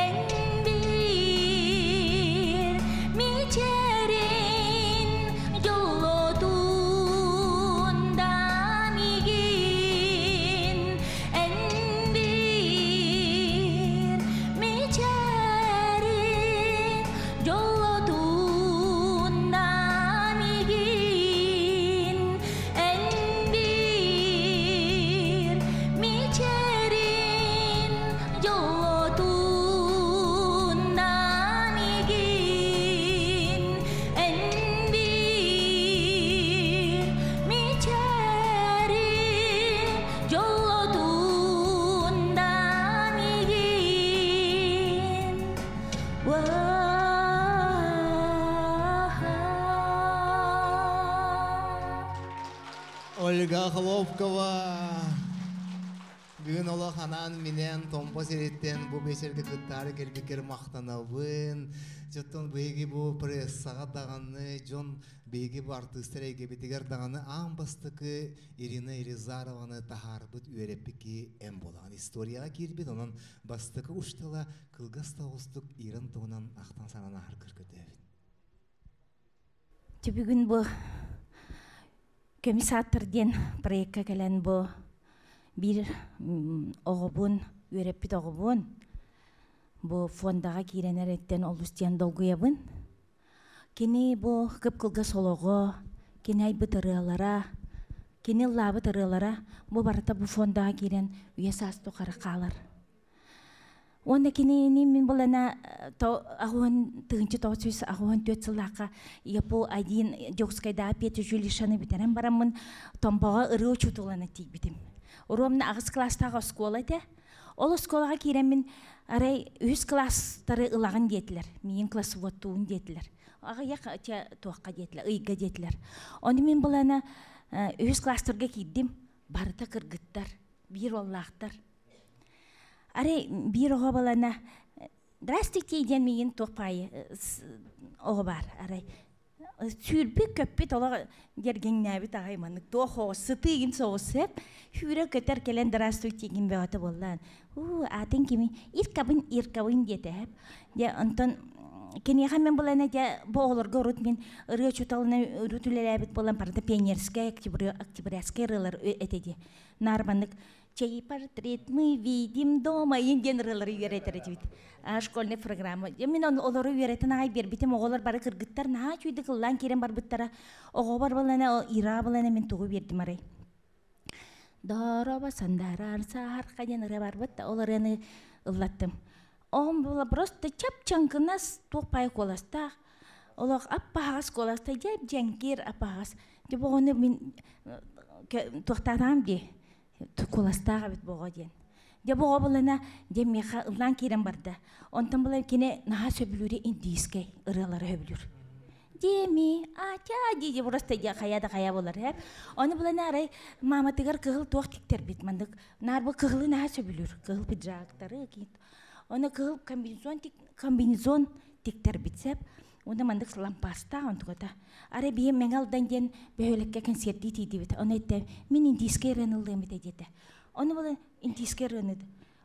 эн биир мичээрин дьоллотун да миигин эн биир мичээрин дьоллотун да миигин эн биир мичээрин дьоллотун да миигин эн биир мичээрин дьоллотун да миигин. Ольга Хлопкова бүгүн олох анаан-минээн Томпо сириттэн бу биэчэргэ кыттаары кэлбиккэр махтанабын. Дьоттон биһиги бу прессаҕа даҕаны, дьон биһиги бу артыыстар эйгэбитигэр даҕаны аан бастакы Ирина Елизарованы таһаарбыт үөрэппит киһи эн буолаҕын. Историяҕа киирбит, онон бастакы уштала кылгас да оҕустук Иран туһунан ахтан санаан аһаргар көтөөбүт. Бүгүн бу Көмүс ааттар диэн проекка кэлэн бу биир оҕобун, үөрэппит оҕобун бу фондаҕа киирэн эрэттэн олус диэн долгуйабын. Кини бу кып-кылгас олоҕо, кини айбыт ырыалара, кини ыллаабыт ырыалара бу барыта бу фондаҕа киирэн үйэ саас тухары хаалар. Уонна кинини мин булана аҕуһун тыһыынча 964 сыллаахха ЯПУ один Дьокуускайдааҕы педучилищены бүтэрэн бараммын Томпоҕо ырыа учууталына тиийбитим. Уруомна аҕыс кылаастаах оскуола этэ. Ол оскуолаҕа киирэммин арай үһүс кылаастары ылаҕын диэтилэр. Миигин классоводтуун диэтилэр. Аҕыйах туохха диэтилэр, ыйга диэтилэр. Ону мин булана үһүс класстарга киирдим. Барыта кыргыттар, биир уоллаахтар. Арай биир оҕо балана «Здравствуйте» диэн миигин туох паайы оҕо баар арай сүүрбүт көппүт олох дьэргэҥнээбит аҕай маннык туох оҕо сытыыгын соҕус сөп сүүрэ көтөр кэлэн «Здравствуйте» гин бөҕөтө буоллаан уу аатын кими Иркабын Иркабын диэтэ эһэп дьэ онтон киниэхэ мин булана дьэ бу оҕолорго урут мин ырыа учууталынан урут үлэлээбит буолан барыта пионерскай октябрятскай ырыалар этэ дии наар маннык Чей портрет мы видим дома иин диэн ырыалары үөрэтэр этибит. Школьный программа. Мин олору үөрэтэн аҕай биэрбитим. Оҕолор бары кыргыттар наһаа үчүгэйдик ыллаан киирэн барбыттара. Оҕобор балана Ира балана мин тугу биэрдим арай. Дороба сандарар саарха диэн ырыа барбыт да ол ырыаны ыллаттым. Оҕом була просто чап-чаҥкынас туох пай куоластаах. Олох аппаһаҕас куоласта дьэп-дьэҥкир аппаһаҕас. Дьэ бу оҕону мин туохтаатаҕым дии куоластаах эбит бу оҕо диэн. Дьэ бу оҕо булана дьэ миэхэ ыллаан киирэн барда. Онтон була кини наһаа сөбүлүүрэ индийскэй ырыалары сөбүлүүр. Деми, атя дии просто дьэ хайа да хайа болар ээ. Ону булана арай мааматыгар кыһыл туох тиктэрбит мандык. Наар бу кыһылы наһаа сөбүлүүр. Кыһыл пиджактары, Ону кыһыл комбинезон, комбинезон тиктэрбит сеп. Уонна маннык лампаастаах онтуката. Арай биһи Мэҥэ Алдан диэн бөһүөлэккэ концертии тиийдибит. Ону эттэ, мин индийскэй ырыаны ыллыам этэ диэтэ. Ону буолан индийскэй ырыаны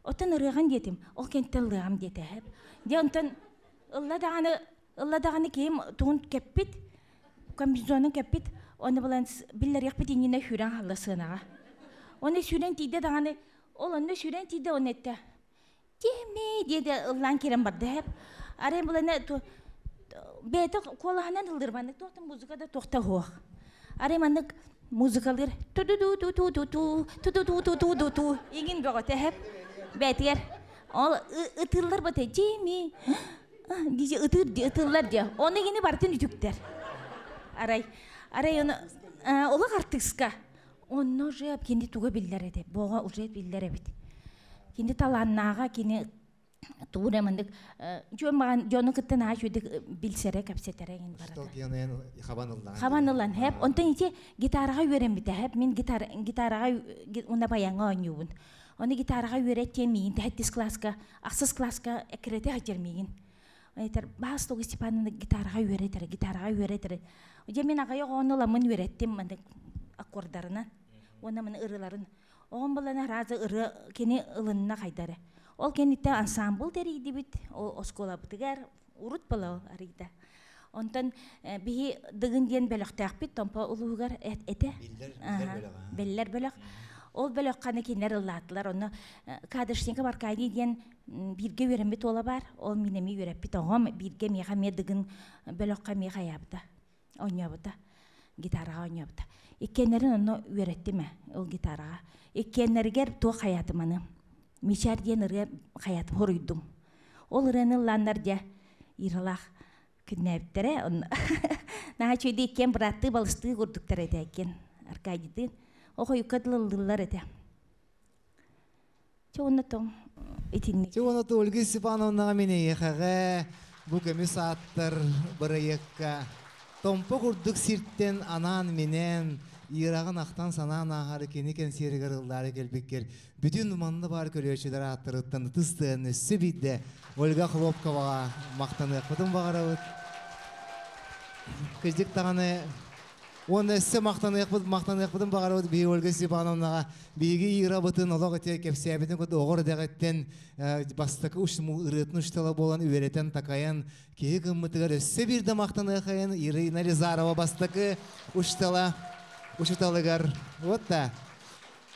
Оттон ырыаҕын диэтим, ол кэнниттэн ыллыаҕым диэтэ. Дьэ онтон ылла даҕаны, ылла даҕаны киһим тугун кэппит, комбинезонун кэппит, ону булан биллэриэхпит иннинэ сүүрэн хаалла сыанаҕа. Оны сүүрэн тиийдэ даҕаны, ол онно сүүрэн тиийдэ, оны эттэ, Тимми диэти ыллаан киирэн барда эһэп. Арай булана бэйэтэ куолаһынан ыллыыр маннык туох да музыка да туох да суох. Арай маннык музыкалыыр ту-ду-ду-ду-ду-ду ту-ду-ду-ду-ду-ду иҥин бөҕөтө эһэп бэйэтигэр ол ытыыллар бата Джимми дии ытыыр дии ытыыллар дии ону игини барытын үтүктэр арай арай ону олох артыыска Онно уже кини туга биллэр этэ, Бога уже биллэр эбит. Кини талааннааҕа, кини тугу эрэ маннык дьон маҕан дьону кытта наһаа үчүгэйдик билсэрэ, кэпсэтэрэ иҥин барата. Хабан ыллаан. Хабан ылан, хэп. Онтон ити гитараҕа үөрэммитэ, хэп. Мин гитара гитараҕа уна баяҥҥа оонньуубун. Ону гитараҕа үөрэт диэн миигин тэһэттис класска, ахсыс класска эккирэтэ сылдьар миигин. Этэр, Баас Туга Степановна гитараҕа үөрэтэрэ, гитараҕа үөрэтэрэ. Дьэ мин аҕай оҕону ыламмын үөрэттим маннык аккордарынан уонна маны ырыаларын. Оҕом балана разы ырыа кини ылынна хайдары. Ол кэнниттэн ансамбл тэрийдибит, ол оскуолабытыгар урут бала арыйда. Онтон биһи Дыгын диэн бөлөхтөөхпүт Томпо улууһугар этэ. Биллэр бөлөх. Ол бөлөх ханы кинилэр ыллаатылар. Онно Кадышников Аркадий диэн бииргэ үөрэммит уола бар. Ол мин эми үөрэппит оҕом бииргэ миэхэ эмиэ Дыгын бөлөххө эмиэ хайаабыта. Оонньообута. Гитараҕа оонньообута. Иккиэннэрин онно үөрэттим ээ, ол гитараҕа. Иккиэннэригэр туох хайаатым аны. Мичээр диэн ырыа хайаатым хоруйдум. Ол ырыаны ыллааннар дьэ Иралаах күннээбиттэрэ. Онно наһаа үчүгэйдик иккиэн бырааттыы балыстыы курдуктар этэ иккиэн Аркадийдыын. Ол хойукка дылы ыллыыллар этэ. Чэ уонна тоҥ итинник. Чэ уонна то Ольга Степановнаҕа мин эйиэхэҕэ бу көмүс ааттар бырайыакка Томпо курдук сиртэн анаан-минээн Ираҕын ахтан-санаан ааһары кини кэнсиэригэр ыллаары кэлбиккэр бүтүн манна баар көрөөччүлэр ааттарыттан ытыс тыаһын өссө биирдэ Ольга Хлопковаҕа махтаныахпытын баҕарабыт. Кырдьык даҕаны уонна өссө махтаныахпыт махтаныахпытын баҕарабыт биһиги Ольга Степановнаҕа биһиги Ирабытын олох ити кэпсээбитин курдук оҕо эрдэҕиттэн бастакы ырыатын учуутала буолан үөрэтэн такайан киһи гыммытыгар өссө биирдэ махтаныахайын Ирина Елизарова бастакы учуутала учууталыгар вот да.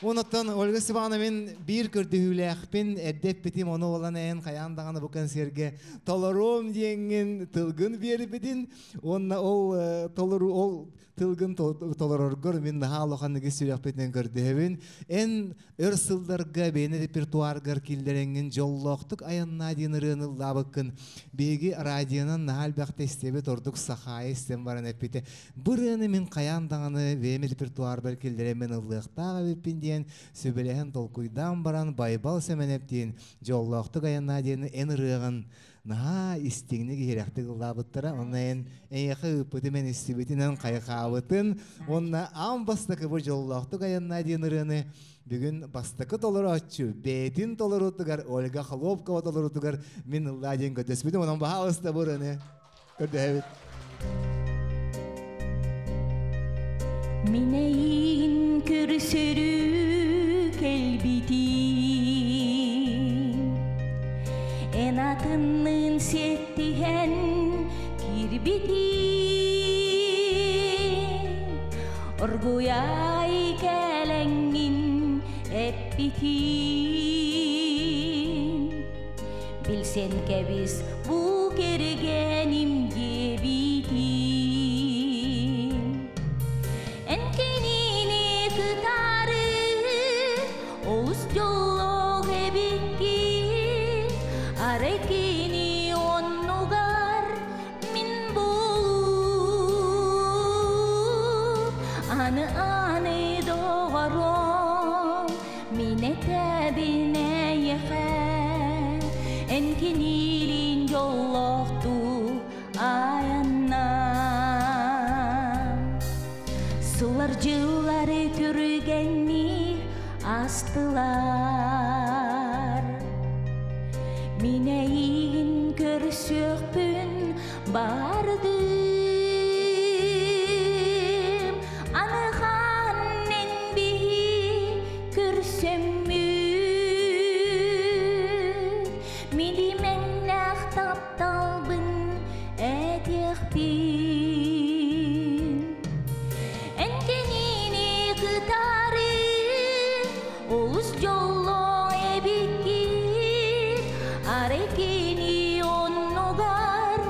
Онуттан Ольга Степановна мин биир көрдөһүүлээхпин эрдэ эппитим ону буолан эн хайаан даҕаны бу концергэ толоруом диэҥҥин тылгын биэрбитин уонна ол толору ол тылгын толороргор мин наһаа улаханнык сүрэхпитинэн көрдөһөбүн. Эн өр сылларга бэйэни репертуаргар киллэрэҥҥин дьоллоохтук айаннаа диэн ырыаны ыллаабыккын биһиги радионан наһаа элбэхтэ истэбит ордук Сахаайа истэн баран эппитэ. Бу ырыаны мин хайаан даҕаны бэйэм репертуарбар киллэрэммин ыллыахтаах эбиппин диэн сүбэлэһэн толкуйдаан баран Байбал Сэмэнэп диэн дьоллоохтук айаннаа диэн эн ырыаҕын наһаа истиҥник иһирэхтик ыллаабыттара. Онно эн эйиэхэ ыыппытым эн истибитинэн хайҕаабытын уонна аан бастакы бу дьоллоохтук айаннаа диэн ырыаны бүгүн бастакы толорооччу бэйэтин толоруутугар Ольга Холопкова толоруутугар мин ыллаа диэн көрдөспүтүм. Онон баһаалыста бу ырыаны көрдөһөбүт. Мин эйигин көрсөрү кэлбитим Эн атынныын сиэттиһэн киирбитим Оргуйай кэлэҥҥин эппитим Билсэн кэбис бу кэргэним диэбитим Эн кинини кытары олус дьоллоох эбиккин Арай кини оннугар мин буолуум Аны аны доҕорум мин этэбин эйиэхэ Эн кинилиин дьоллоохтуу айаннаа Сыллар дьыллары түргэнник астылар Мин эйигин көрсүөхпүн бардым Аны хаан эн биһи көрсөммүт Милимэннээх тапталбын этиэхпин Эн кинини кытары олус дьоллоох эбиккин Арай кини оннугар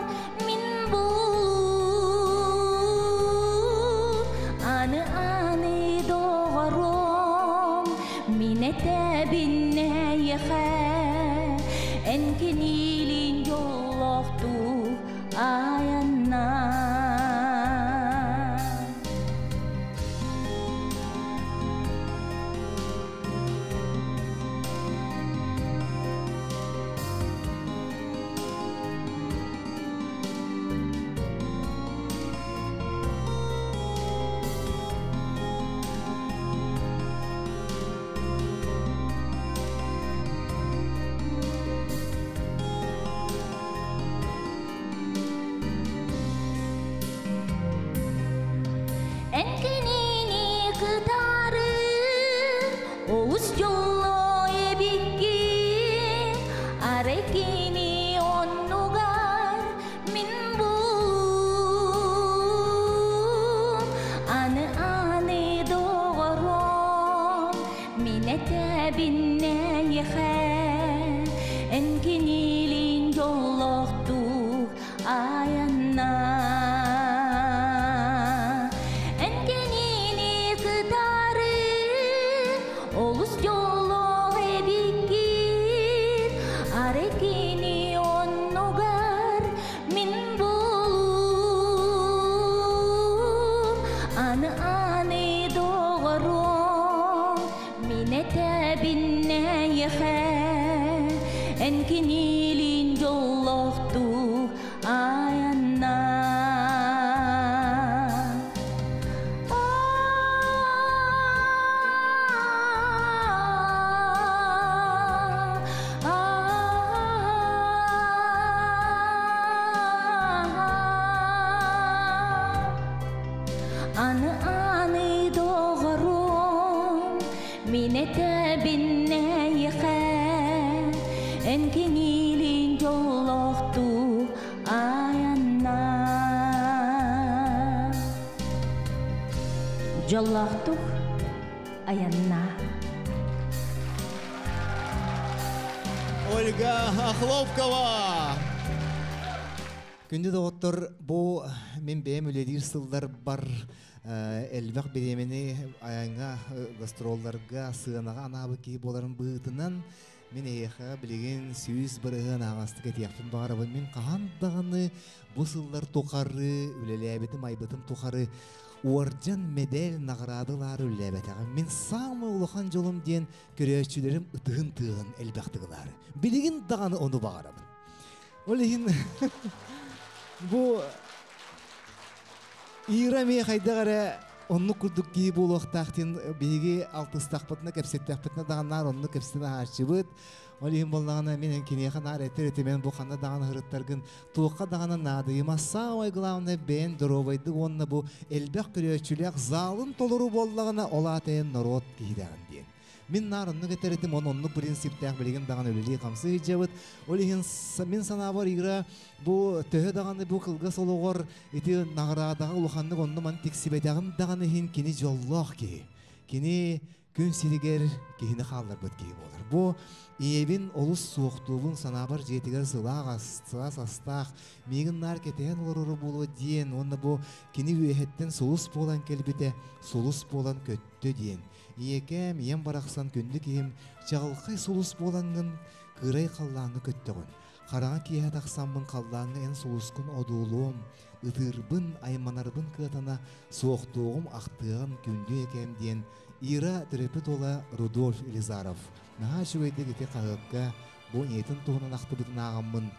мин буолуум Аны аны доҕорум мин этэбин эйиэхэ Эн кинилиин дьоллоохтуу айаннаа. Минетэбиннэйхэ эн кинилин жоллохтук аянна. Эн кинини кытары олус жоллох эбиккин, ары кини оннугар мин болум. Аны аны доҕорум, минетэбиннэйхэ эн кинилин жоллохтук аянна. Аны аны доҕорум, минетэбиннэйхэ эн кинилин жоллохтук аянна. Жоллохтук аянна. Ольга Охлопкова! Күндү доҕоттор, бу мин бэйэм үлэлиир сыллар бар элбэх бириэмэни айаҥҥа, гастролларга, сыанаҕа анаабыт киһи буоларын быһыытынан, мин эһиэхэ билигин 100% аҕастык этиэхпин баҕарабын. Мин хаһан даҕаны бу сыллар тухары үлэлээбитим, айбытым тухары уордьан, медаль, наградалары үлэлээбэтэҕим. Мин самый улахан дьолум диэн көрөөччүлэрим ытыһын тыаһын элбэхтик ылаары. Билигин даҕаны ону баҕарабын. Ол иһин бу Ира эмиэ хайдах эрэ оннук курдук киһи буолуохтаах диэн биһиги алтыстахпытына, кэпсэттэхпитинэ даҕаннаар оннук кэпсэтэн аһааччыбыт. Ол иһин буоллаҕына мин киниэхэ наар этэр этим, бу ханна даҕаны ыһырыттаргын туохха даҕаны наадыйыма, самое главное бэйэн доруобайдык уонна бу элбэх көрөөччүлээх залын толору буоллаҕына ол аата норуот киһидэҕин диэн. Мин наар оннук этэр этим, он оннук принциптаах билигин даҕаны үлэлии хамсыы сылдьабыт. Ол иһин мин санаабар Ира бу төһө даҕаны бу кылгас олоҕор ити наградаҕа улаханнык онну ман тиксибэтэҕин даҕаны иһин кини дьоллоох киһи. Кини күн сиригэр киһини хаалларбыт киһи буолар. Бу ийэбин олус суохтуубун, санаабар дьиэтигэр сылаас астаах, миигин наар кэтэһэн олорору буолуо диэн, уонна бу кини үөһэттэн сулус буолан кэлбитэ, сулус буолан көттө диэн. Ийэкээм, ийэм барахсан күндү киһим, чаҕылхай сулус буолаҥҥын кыырай халлааҥҥа көттөҕүн. Хараҥа киэһэ тахсаммын халлааҥҥа эн сулускун одуулуом, ытыырбын, айманарбын кыатана, суохтуоҕум, ахтыаҕым күндү ийэкээм диэн Ира төрөппүт уола Рудольф Елизаров. Наһаа үчүгэйдик ити хаһыакка бу ийэтин туһунан ахтыбытын ааҕаммын,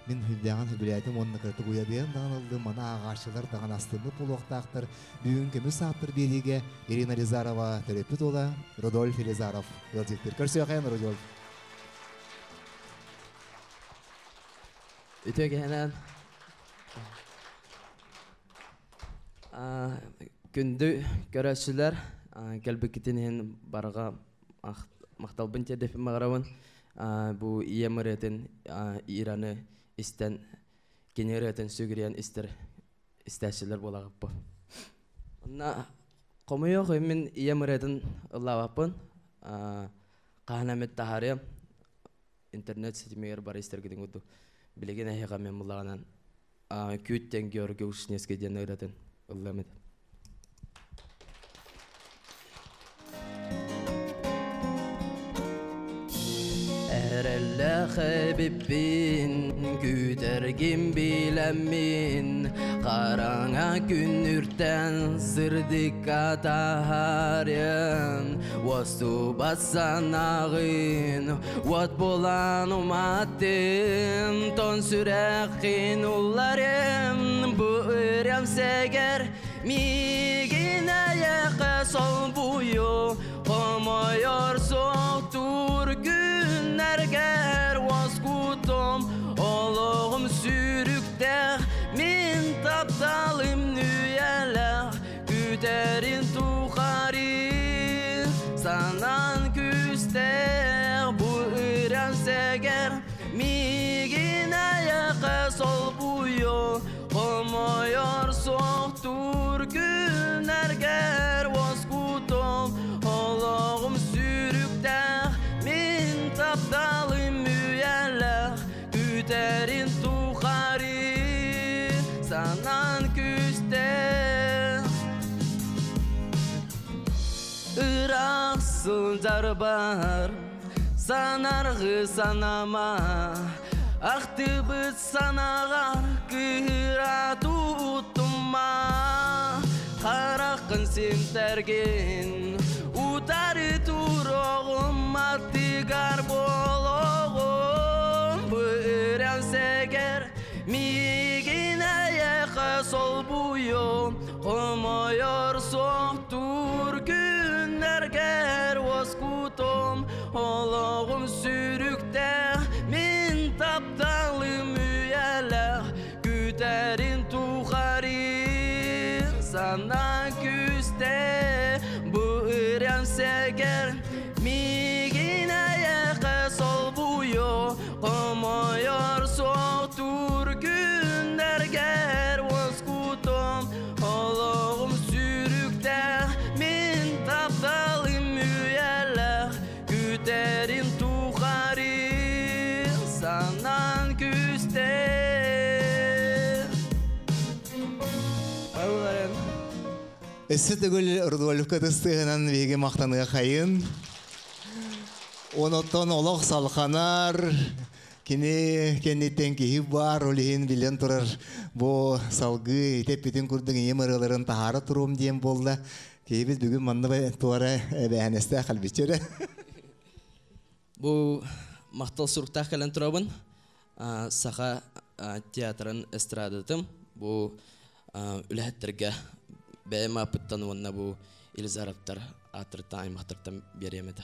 мин хүллээҕин сөбүлээтим уонна кыратык уйадыйан даҕаны ыллым, маны ааҕааччылар даҕаны астыммыт буолуохтаахтар. Бүгүн көмүс сааттар биэриигэ Ирина Елизарова төрөппүт уола Рудольф Елизаров ыалдьыттыыр. Көрсүөххэйин, Рудольф. Үтүө киэһэнэн. Күндү көрөөччүлэр, кэлбиккитин иһин барҕа махталбын тиэрдэппин баҕарабын. Бу ийэм ырыатын Ираны истэн, кини ырыатын сүгүрүйэн истэр истээччилэр буолаҕыппын. Онно хомойуох мин ийэм ырыатын ыллаабаппын. Хаһан эмит таһаарыам. Интернет ситимигэр бары истэргитин курдук. Билигин эһиэхэ мин буллаҕынан Күүт диэн Георгий Ушнецкий диэн ырыатын ыллыам этэ. Эрэллээх эбиппин, күүтэргин билэммин, хараҥа күннүртэн сырдыкка таһаарыам, уостубат санааҕын, уот буолан уматтым, тон сүрэххин улларым, бу ырыам сэгэр, миигин эйэхэ солбуйу, хомойор суохтуур күннэргэр уоскутум, олоҕум сүүрүктээх, мин тапталым нүүйэлээх, күүтэрин тухары, санаан күүстээх, бу ырыам сэгэр, миигин эйэхэ солбуйу, хомойор суохтуур күннэргэр уоскутум, олоҕум сүүрүктээх, тапталым үйэлэх Күтәрин тухары санан күстэ Ыраах сылдьар бар санаргы санама Ахтыбыт санаҕар кыыра туттума Хараххын симтэргин утары туруоҕум аттыгар буолуоҕум Быран сэгэр миигин эйэхэ солбуйуом Хомойор суохтуур күннэргэр уоскутуом Олоҕум сүрүктээх мин тапталым үйэлээх Күтэрин тухары санаа күүстэ Бу ырыам сэгэр миигин эйэхэ солбуйуо Хомойор суохтуур күннэргэр уоскутуом Олоҕум сүрүктээх мин тапталым үйэлээх Күтэрин тухары санаан күүстэ Барыларын. Өссө төгүл Рудольфка тыстыһынан биһиги махтаныахайын. Онотон олох салханар, кини кэнниттэн киһи бар, ол иһин билэн турар бу салгыы итеппитин курдук ийэм ырыаларын таһаара туруом диэн буолла. Киһибит бүгүн манна туора эбээһинэстээх кэлбиччэрэ. Бу махтал суруктаах кэлэн турабын. Саха театрын эстрадатым. Бу үлэһиттерге бэйэм ааппыттан уонна бу Елизаровтар ааттарыттан аймахтартан биэриэм этэ.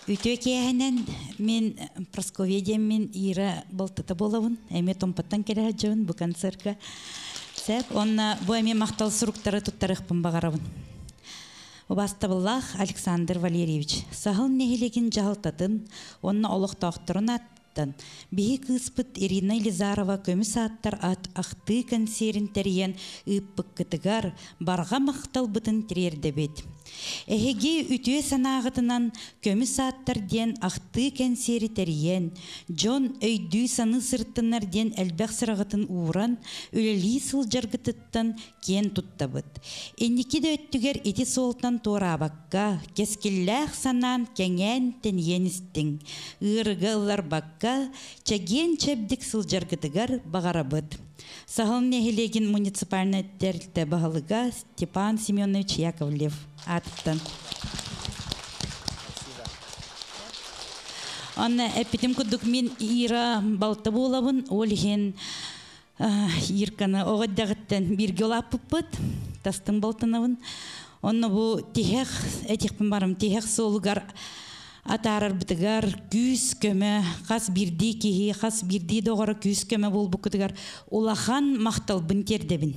Үтүө киэһэнэн мин Прасковья диэммин Ира балтыта буолабын. Эмиэ Томпоттон кэлэ сылдьабын бу концертка. Сеп, онна бу эмиэ махтал суруктары туттарыахпын баҕарабын. Убаастабыллаах Александр Валерьевич, Саһыл нэһилиэгин дьаһалтатын уонна олохтоохторун ааттан биһи кыыспыт Ирина Елизарова көмүс ааттар ат ахтыы кэнсиэрин тэрийэн ыыппыккытыгар барҕа махталбытын тириэрдэбит. Эһиги үтүө санааҕытынан көмүс ааттар диэн ахтыы кэнсиэри тэрийэн, дьон өйдүү-саныы сырыттыннар диэн элбэх сыраҕытын ууран, үлэлии сылдьаргытыттан киэн туттабыт. Инники да өттүгэр ити суолтан туораабакка, кэскиллээх санаан кэҥээн тэнийэн истиҥ. Ыарыыга ылларбакка, чэгиэн-чэбдик сылдьаргытыгар баҕарабыт. Саһыл нэһилиэгин муниципальнай тэрилтэ баһылыга Степан Семенович Яковлев аатыттан. Онно эппитим курдук мин Ира балта буолабын, ол иһин Ирканы оҕо эрдэҕиттэн бииргэ улааппыппыт, тастын балтынабын. Онно бу тиһэх, этихпин барым, тиһэх суолугар атаарарбытыгар күүс-көмө, хас биирдии киһи, хас биирдии доҕоро күүс-көмө буолбуккутугар улахан махталбын тиэрдэбин.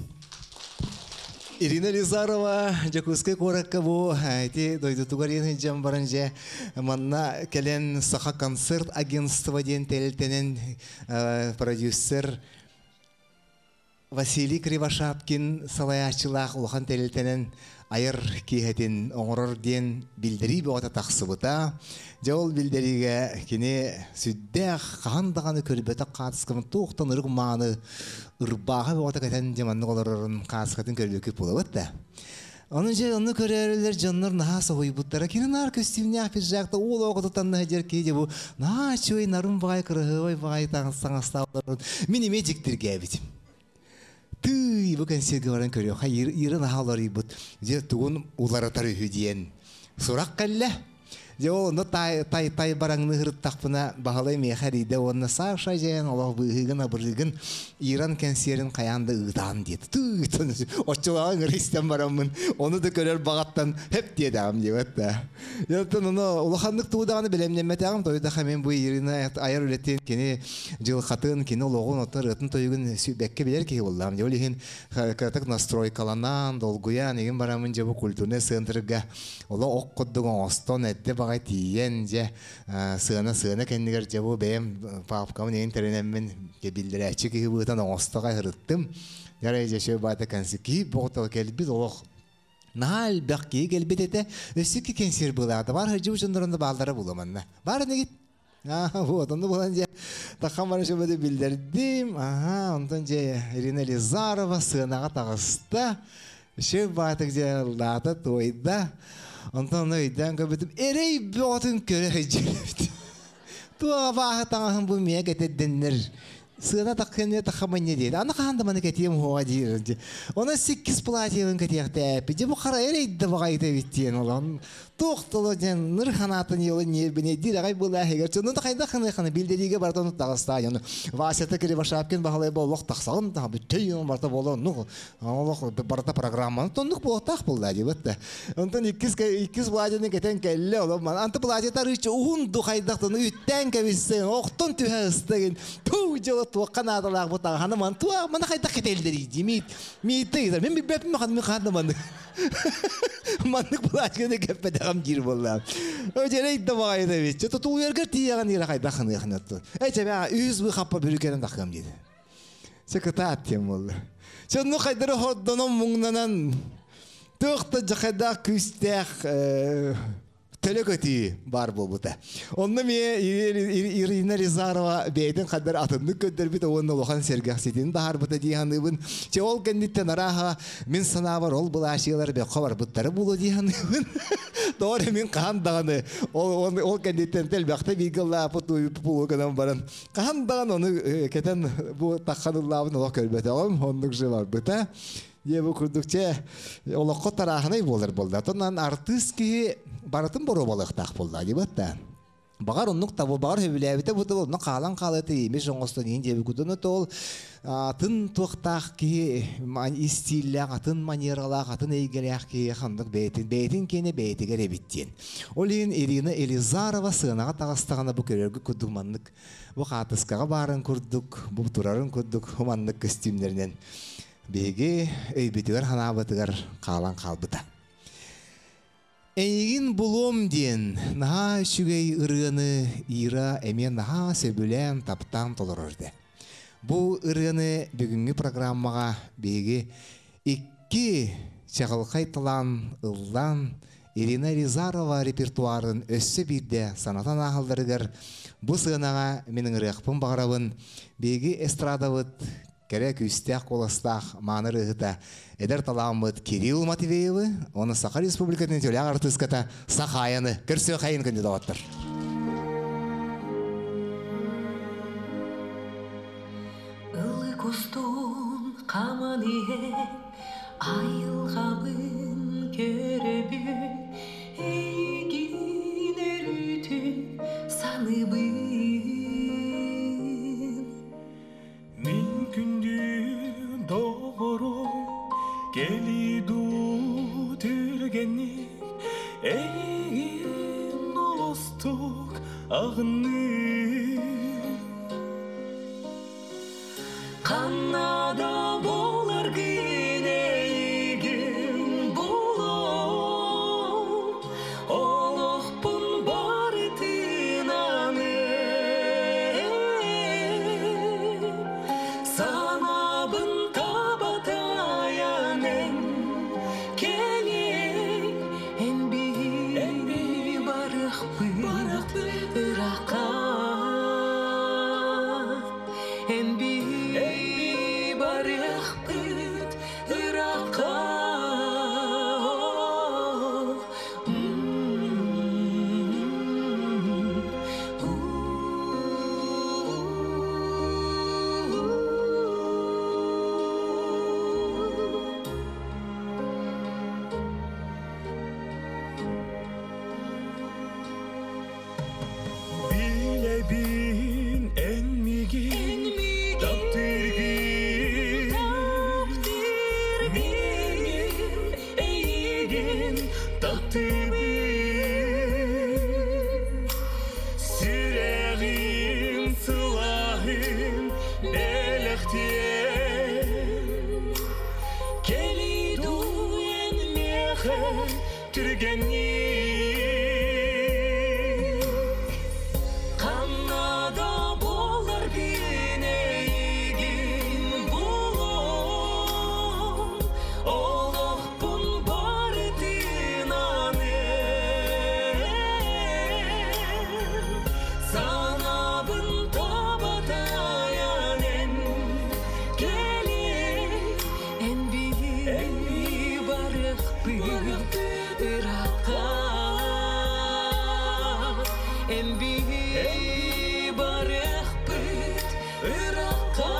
Ирина Лизарова Дьокуускай куоракка бу ити дойдутугар иэн баран же манна кэлэн Саха концерт агентство диэн тэрилтэнэн продюсер Василий Кривошапкин салайааччылаах улахан тэрилтэнэн айар киэһэтин оҥорор диэн биллэрии бөҕөтө тахсыбыта. Дьэ ол биллэриигэ кини сүрдээх хаһан даҕаны көрбөтөх хаатыскабын туохтан ырык мааны ырбааҕа бөҕөтө кэтэн дьэ маннык олорорун хааскатын көрбүккүт буолабыт да. Ону дьэ онну көрөөрүлэр дьоннор наһаа соһуйбуттара. Кини наар көстүүмнээх пиджакта уол оҕото танна дьэр киһи дьэ бу наһаа үчүгэй нарын баҕайы кыраһыабай баҕайы таҥастаах олорон мин эмиэ дьиктиргээбитим. Тыый, бу кэнсиэргэ баран көрүөххэ, Ира наһаа уларыйбыт. Дьэ, тугун уларытар үһү диэн сурах кэллэ. Дьэ, ол онно тай тай тай бараҥны ыһырыттахпына, Баһылай миэхэ эрийдэ уонна Саша дьээн олох быыһыгын-абырыыгын Иран кэнсиэрин хайаан да ыытаан диэт. Тыый, оччолооҕу ыҥыры истэн бараммын, ону да көрөр баҕаттан хэп диэтэҕим диэбэт да. Оттон ону улаханнык тугу даҕаны бэлэмнэммэтэҕим, тойдоха мин бу Ирина айар үлэтин, кини дьылҕатын, кини олоҕун, оттон ырыатын-тойугун бэккэ билэр киһи буоллаҕым. Дьэ, ол иһин кыратык настройкаланан, долгуйан, игин бараммын дьэ бу культурнай центрга олох ох курдук оҥостон, эрдэ баҕай тиийэн, дьэ сыана-сыана кэннигэр дьэ бу бэйэм папкабын игин тэринэммин биллэрээччи киһи быһыытынан оҥосто хайырыттым. Ярай же бата концерт ки боғтал келбит олох. Наал бәк келбит эте. Өссү кенсер булады. Бар хыжы учундарында балдары буламанна. Бар негит. Аха, вот, онда булан же тахан бар шөбөдө билдердим. Аха, онтон же Ирина Елизарова сыанага тагыста. Шөп батык же лата тойда. Онтон өйдөн көбүтүм эрей бөтүн көрө хыжы. Туа баха таңаһын бу мия кетедденнер. Сына таққыны таққаманне дейді. Аны қанды маны кетем хуа дейір. Оны 8 платьевын кетеқті әпі. Бу қара эрейді бағайды биттен олон. Тоқтылы ден ныр ханатын елі не біне дир ағай бұл әхегер. Чонун да қайда қаны қаны билдериге барды оны тағыста. Яны Васята кире башапкен бағалай боллық тақсағын та бүттей барта болы. Ну, олық барта программаны тоннук болтақ болды деп өтті. Онтон иккис платьевын кетен келле олы. Анты платьетар үч уһун духайдақтын үттен кебиссен, оқтон түхә ыстеген. Ту жылы туаққан адалақ бұтақ ханыман туа мана қайда кетелдер демейт мейт мен билбеппин хан мен ханыман маннык платьены кеппедагам жир болла өжерей да багайда бит что туу ергер тияган ира кайда ханы ханатты эче бя үз бу хаппа бүрүкенен такам диди секретат тем болду чонну кайдары хордоном муңнанан туакта жакайда күстэх төлөкөтүү бар болбута. Онны ме Ирина Ризарова бейтин каддар атымны көдөр бит онны лохан сергах сетин бахар бута диханыбын. Че ол кендиттен араха мин санабар ол булашилар бе хабар буттары булу диханыбын. Дори мин кан ол ол кендиттен тел бакта бигылла путу пулу гынан баран. Кан даганы оны кетен бу такканыллабын ол көрбөтө оннук же бар бута. Е бу курдукче олоққа тарахынай болар болды. Тоннан артист ки баратын боро балықтақ болды деп атта. Бағар оннук табу бағар хөбүләбите бу тол қалан қалыты емеш оңостон ен деби кудуну тол атын туақтақ ки истиллях атын манералах атын эйгелях ки хандык бейтин бейтин кене бейтигер эбиттен. Олин Ирина Елизарова сынаға тағыстағана бу көрөргү кудуманнык бу хатыскага барын курдук бу турарын курдук хуманнык костюмдеринен беги өйбүтүгөр ханабытыгар каалан калбыта. Эйгин булом ден, наха үчүгей ырыаны Ира эме наха сөбүлән таптан толорорды. Бу ырыаны бүгүнкү программага беги икки чагылкай талан ыллан Ирина Елизарова репертуарын өссө бирде санатан ахалдарыгар бу сыынага менин ырыакпын багарабын беги эстрадабыт керек үстәк коластах маныр ыһыта эдер таламыт Кирилл Матвеевы, оны Саха Республикатын төләк артистката Сахаяны көрсө хайын күнде даваттыр. Ылы кустун каман иhe, айылгабын көрөбүн, эйгин өрүтүн саныбын. Мин күндү доғору келиду түргенник эйгин олостук агны. Канада болар гинейгин болом, олохпун барытынаны. Санабын табатаянын келей, эн би барықпын ыраққа. Эн би барықпын ыраққа. Билебин эн мигин таптыргын, мин эйигин таптыбын. Сүрәгим сылахым беләхтен, келиду эн мехе түргенник. Канада болар гинейгин болом, Барыахпыт ырахха Эн биһи барыахпыт ырахха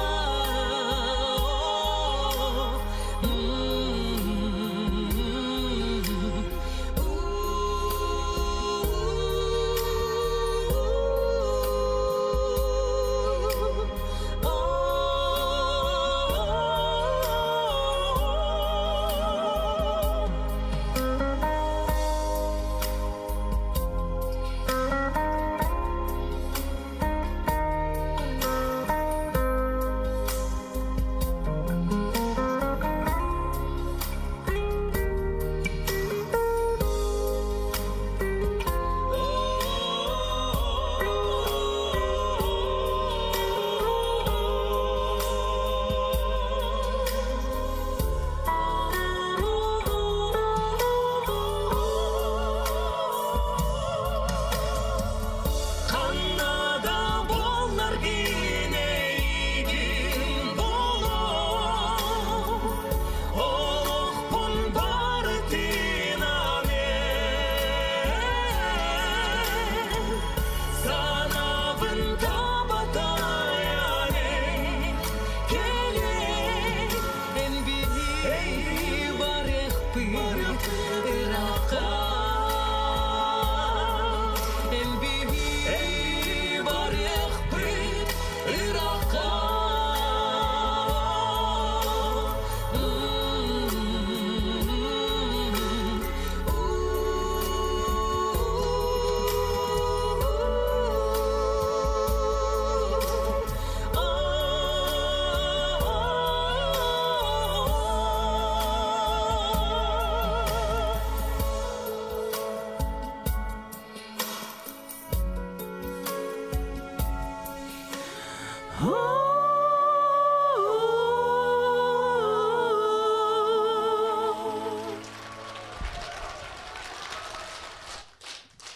Каннада боллар гинейгин боло Олохпун барытынан Санабын табатаян Келе эн биһи барыахпыт ырахха Эн биһи барыахпыт ырахха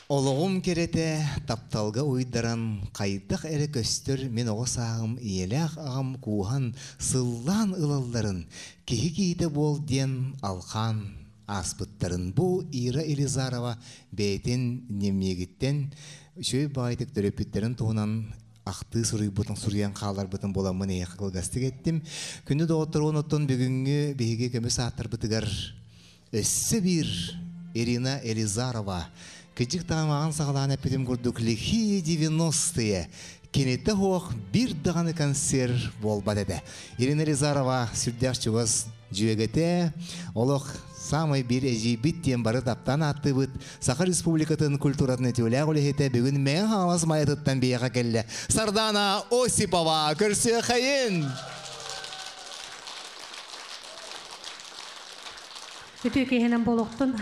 Олоҕум кэрэтэ тапталга уйдаран хайдах эрэ көстөр мин оҕо сааһым ийэлээх аҕам кууһан сыллаан ылалларын киһи киһитэ буол диэн алхаан ааспыттарын бу Ира Елизарова бэйэтин дневнигиттэн үчүгэй баҕайытык төрөппүттэрин туһунан ахтыы суруйбутун суруйан хааларбытын буоламмын эйиэхэ кылгастык эттим. Күндү доҕоттор оттон бүгүҥҥү биһиги көмүс ааттарбытыгар өссө биир Ирина Елизарова кыдьык таамаҕын саҕалаан эппитим курдук лихие 90-е кинитэ суох биир даҕаны концерт буолбат этэ. Ирина Елизарова сүрдээх чугас дьүөгэтэ, олох самай биир эдьиийбит диэн бары таптаан ааттыыбыт Саха Республикатын культуратын үтүөлээх үлэһитэ бүгүн Мэҥэ Хаҥалас Майатыттан биһиэхэ кэллэ. Сардана Осипова көрсүөххэйин! Үтүө киһинэн буолуохтун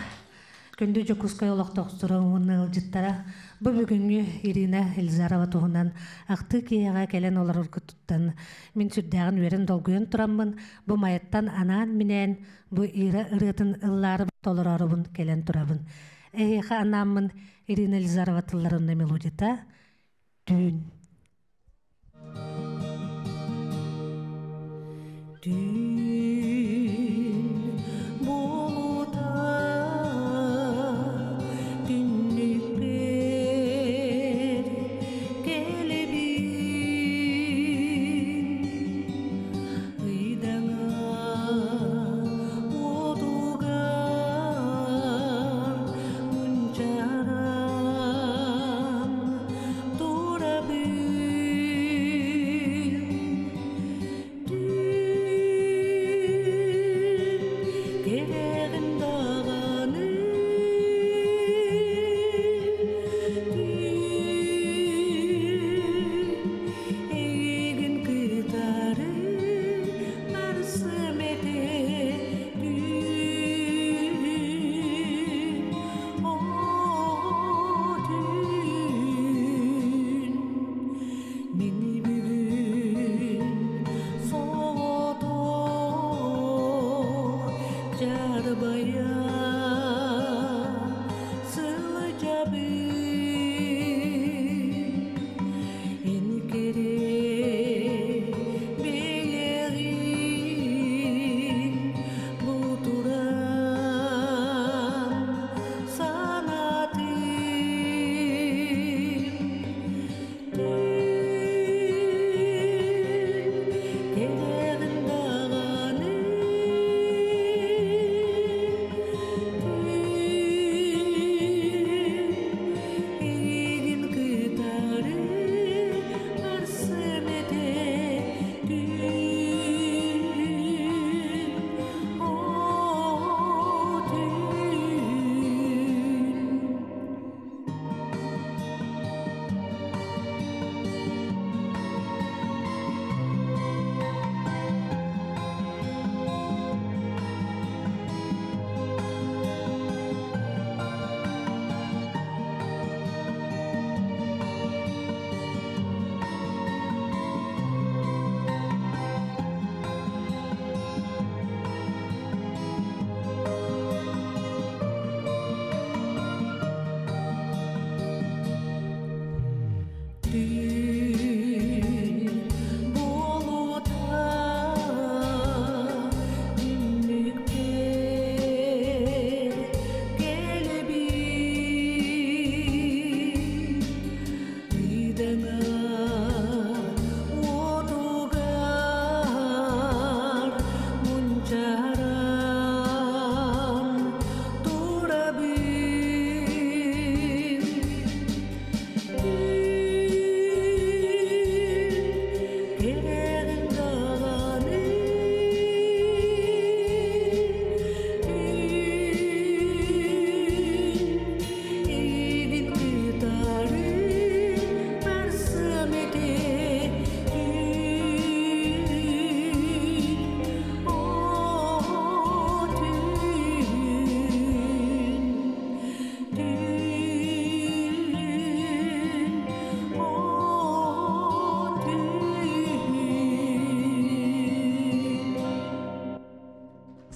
күндү Дьокуускай олохтоохторо уонна ыалдьыттара бу бүгүҥҥү Ирина Елизарова туһунан ахтыы киэһэҕэ кэлэн олороргутуттан мин сүрдээҕин үөрэн долгуйан тураммын бу Майаттан анаан-минээн бу Ира ырыатын ыллаарыбын толороорубун кэлэн турабын. Эһиэхэ анааммын Ирина Елизарова тылларын мелодията Түүн. Түүн буолута түннүкпэр кэлэбин ыйдаҥа уотугар мунчааран турабын Түүн кэрэҕин даҕаны түүн эйигин кытары барсым этэ түүн оо түүн мин бүгүн соҕотох дьарбайан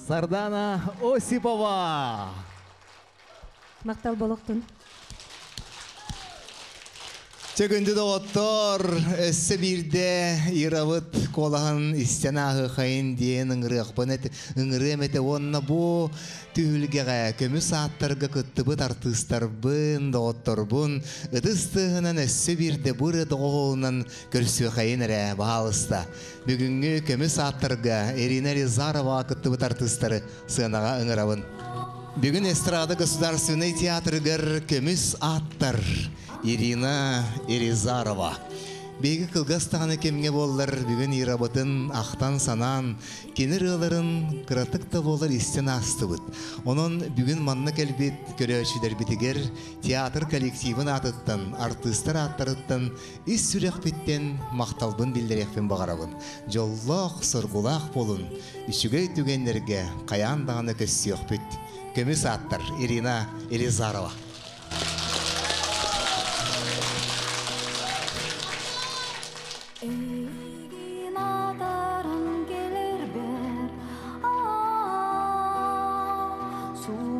Сардана Осипова. Мактал болохтун. Чөгүндү доҕоттор, өссө биирдэ Ирабыт куолаһын истэн ааһыахайын диэн ыҥырыахпын эт, ыҥырыам этэ уонна бу түһүлгэҕэ көмүс ааттарга кыттыбыт артыыстарбын, доҕотторбун ытыс тыаһынан өссө биирдэ бу ырыа доҕоһуолунан көрсүөхайын эрэ, баһаалыста. Бүгүҥҥү көмүс ааттарга Ирина Елизарова кыттыбыт артыыстары сыанаҕа ыҥырабын. Бүгүн Эстрада государственнай театрыгар көмүс ааттар Ирина Елизарова. Биһиги кылгас даҕаны кэмҥэ буоллар бүгүн Ирабытын ахтан-санаан, кини ырыаларын кыратык да буолар истэн аастыбыт. Онон бүгүн манна кэлбит көрөөччүлэрбитигэр театр коллективын аатыттан, артыыстар ааттарыттан ис сүрэхпиттэн махталбын биллэриэхпин баҕарабын. Дьоллоох, соргулаах буолун, үчүгэй түгэннэргэ хайаан даҕаны көссүөхпүт. Көмүс ааттар Ирина Елизарова. Эйигин атаран келербер, суолум.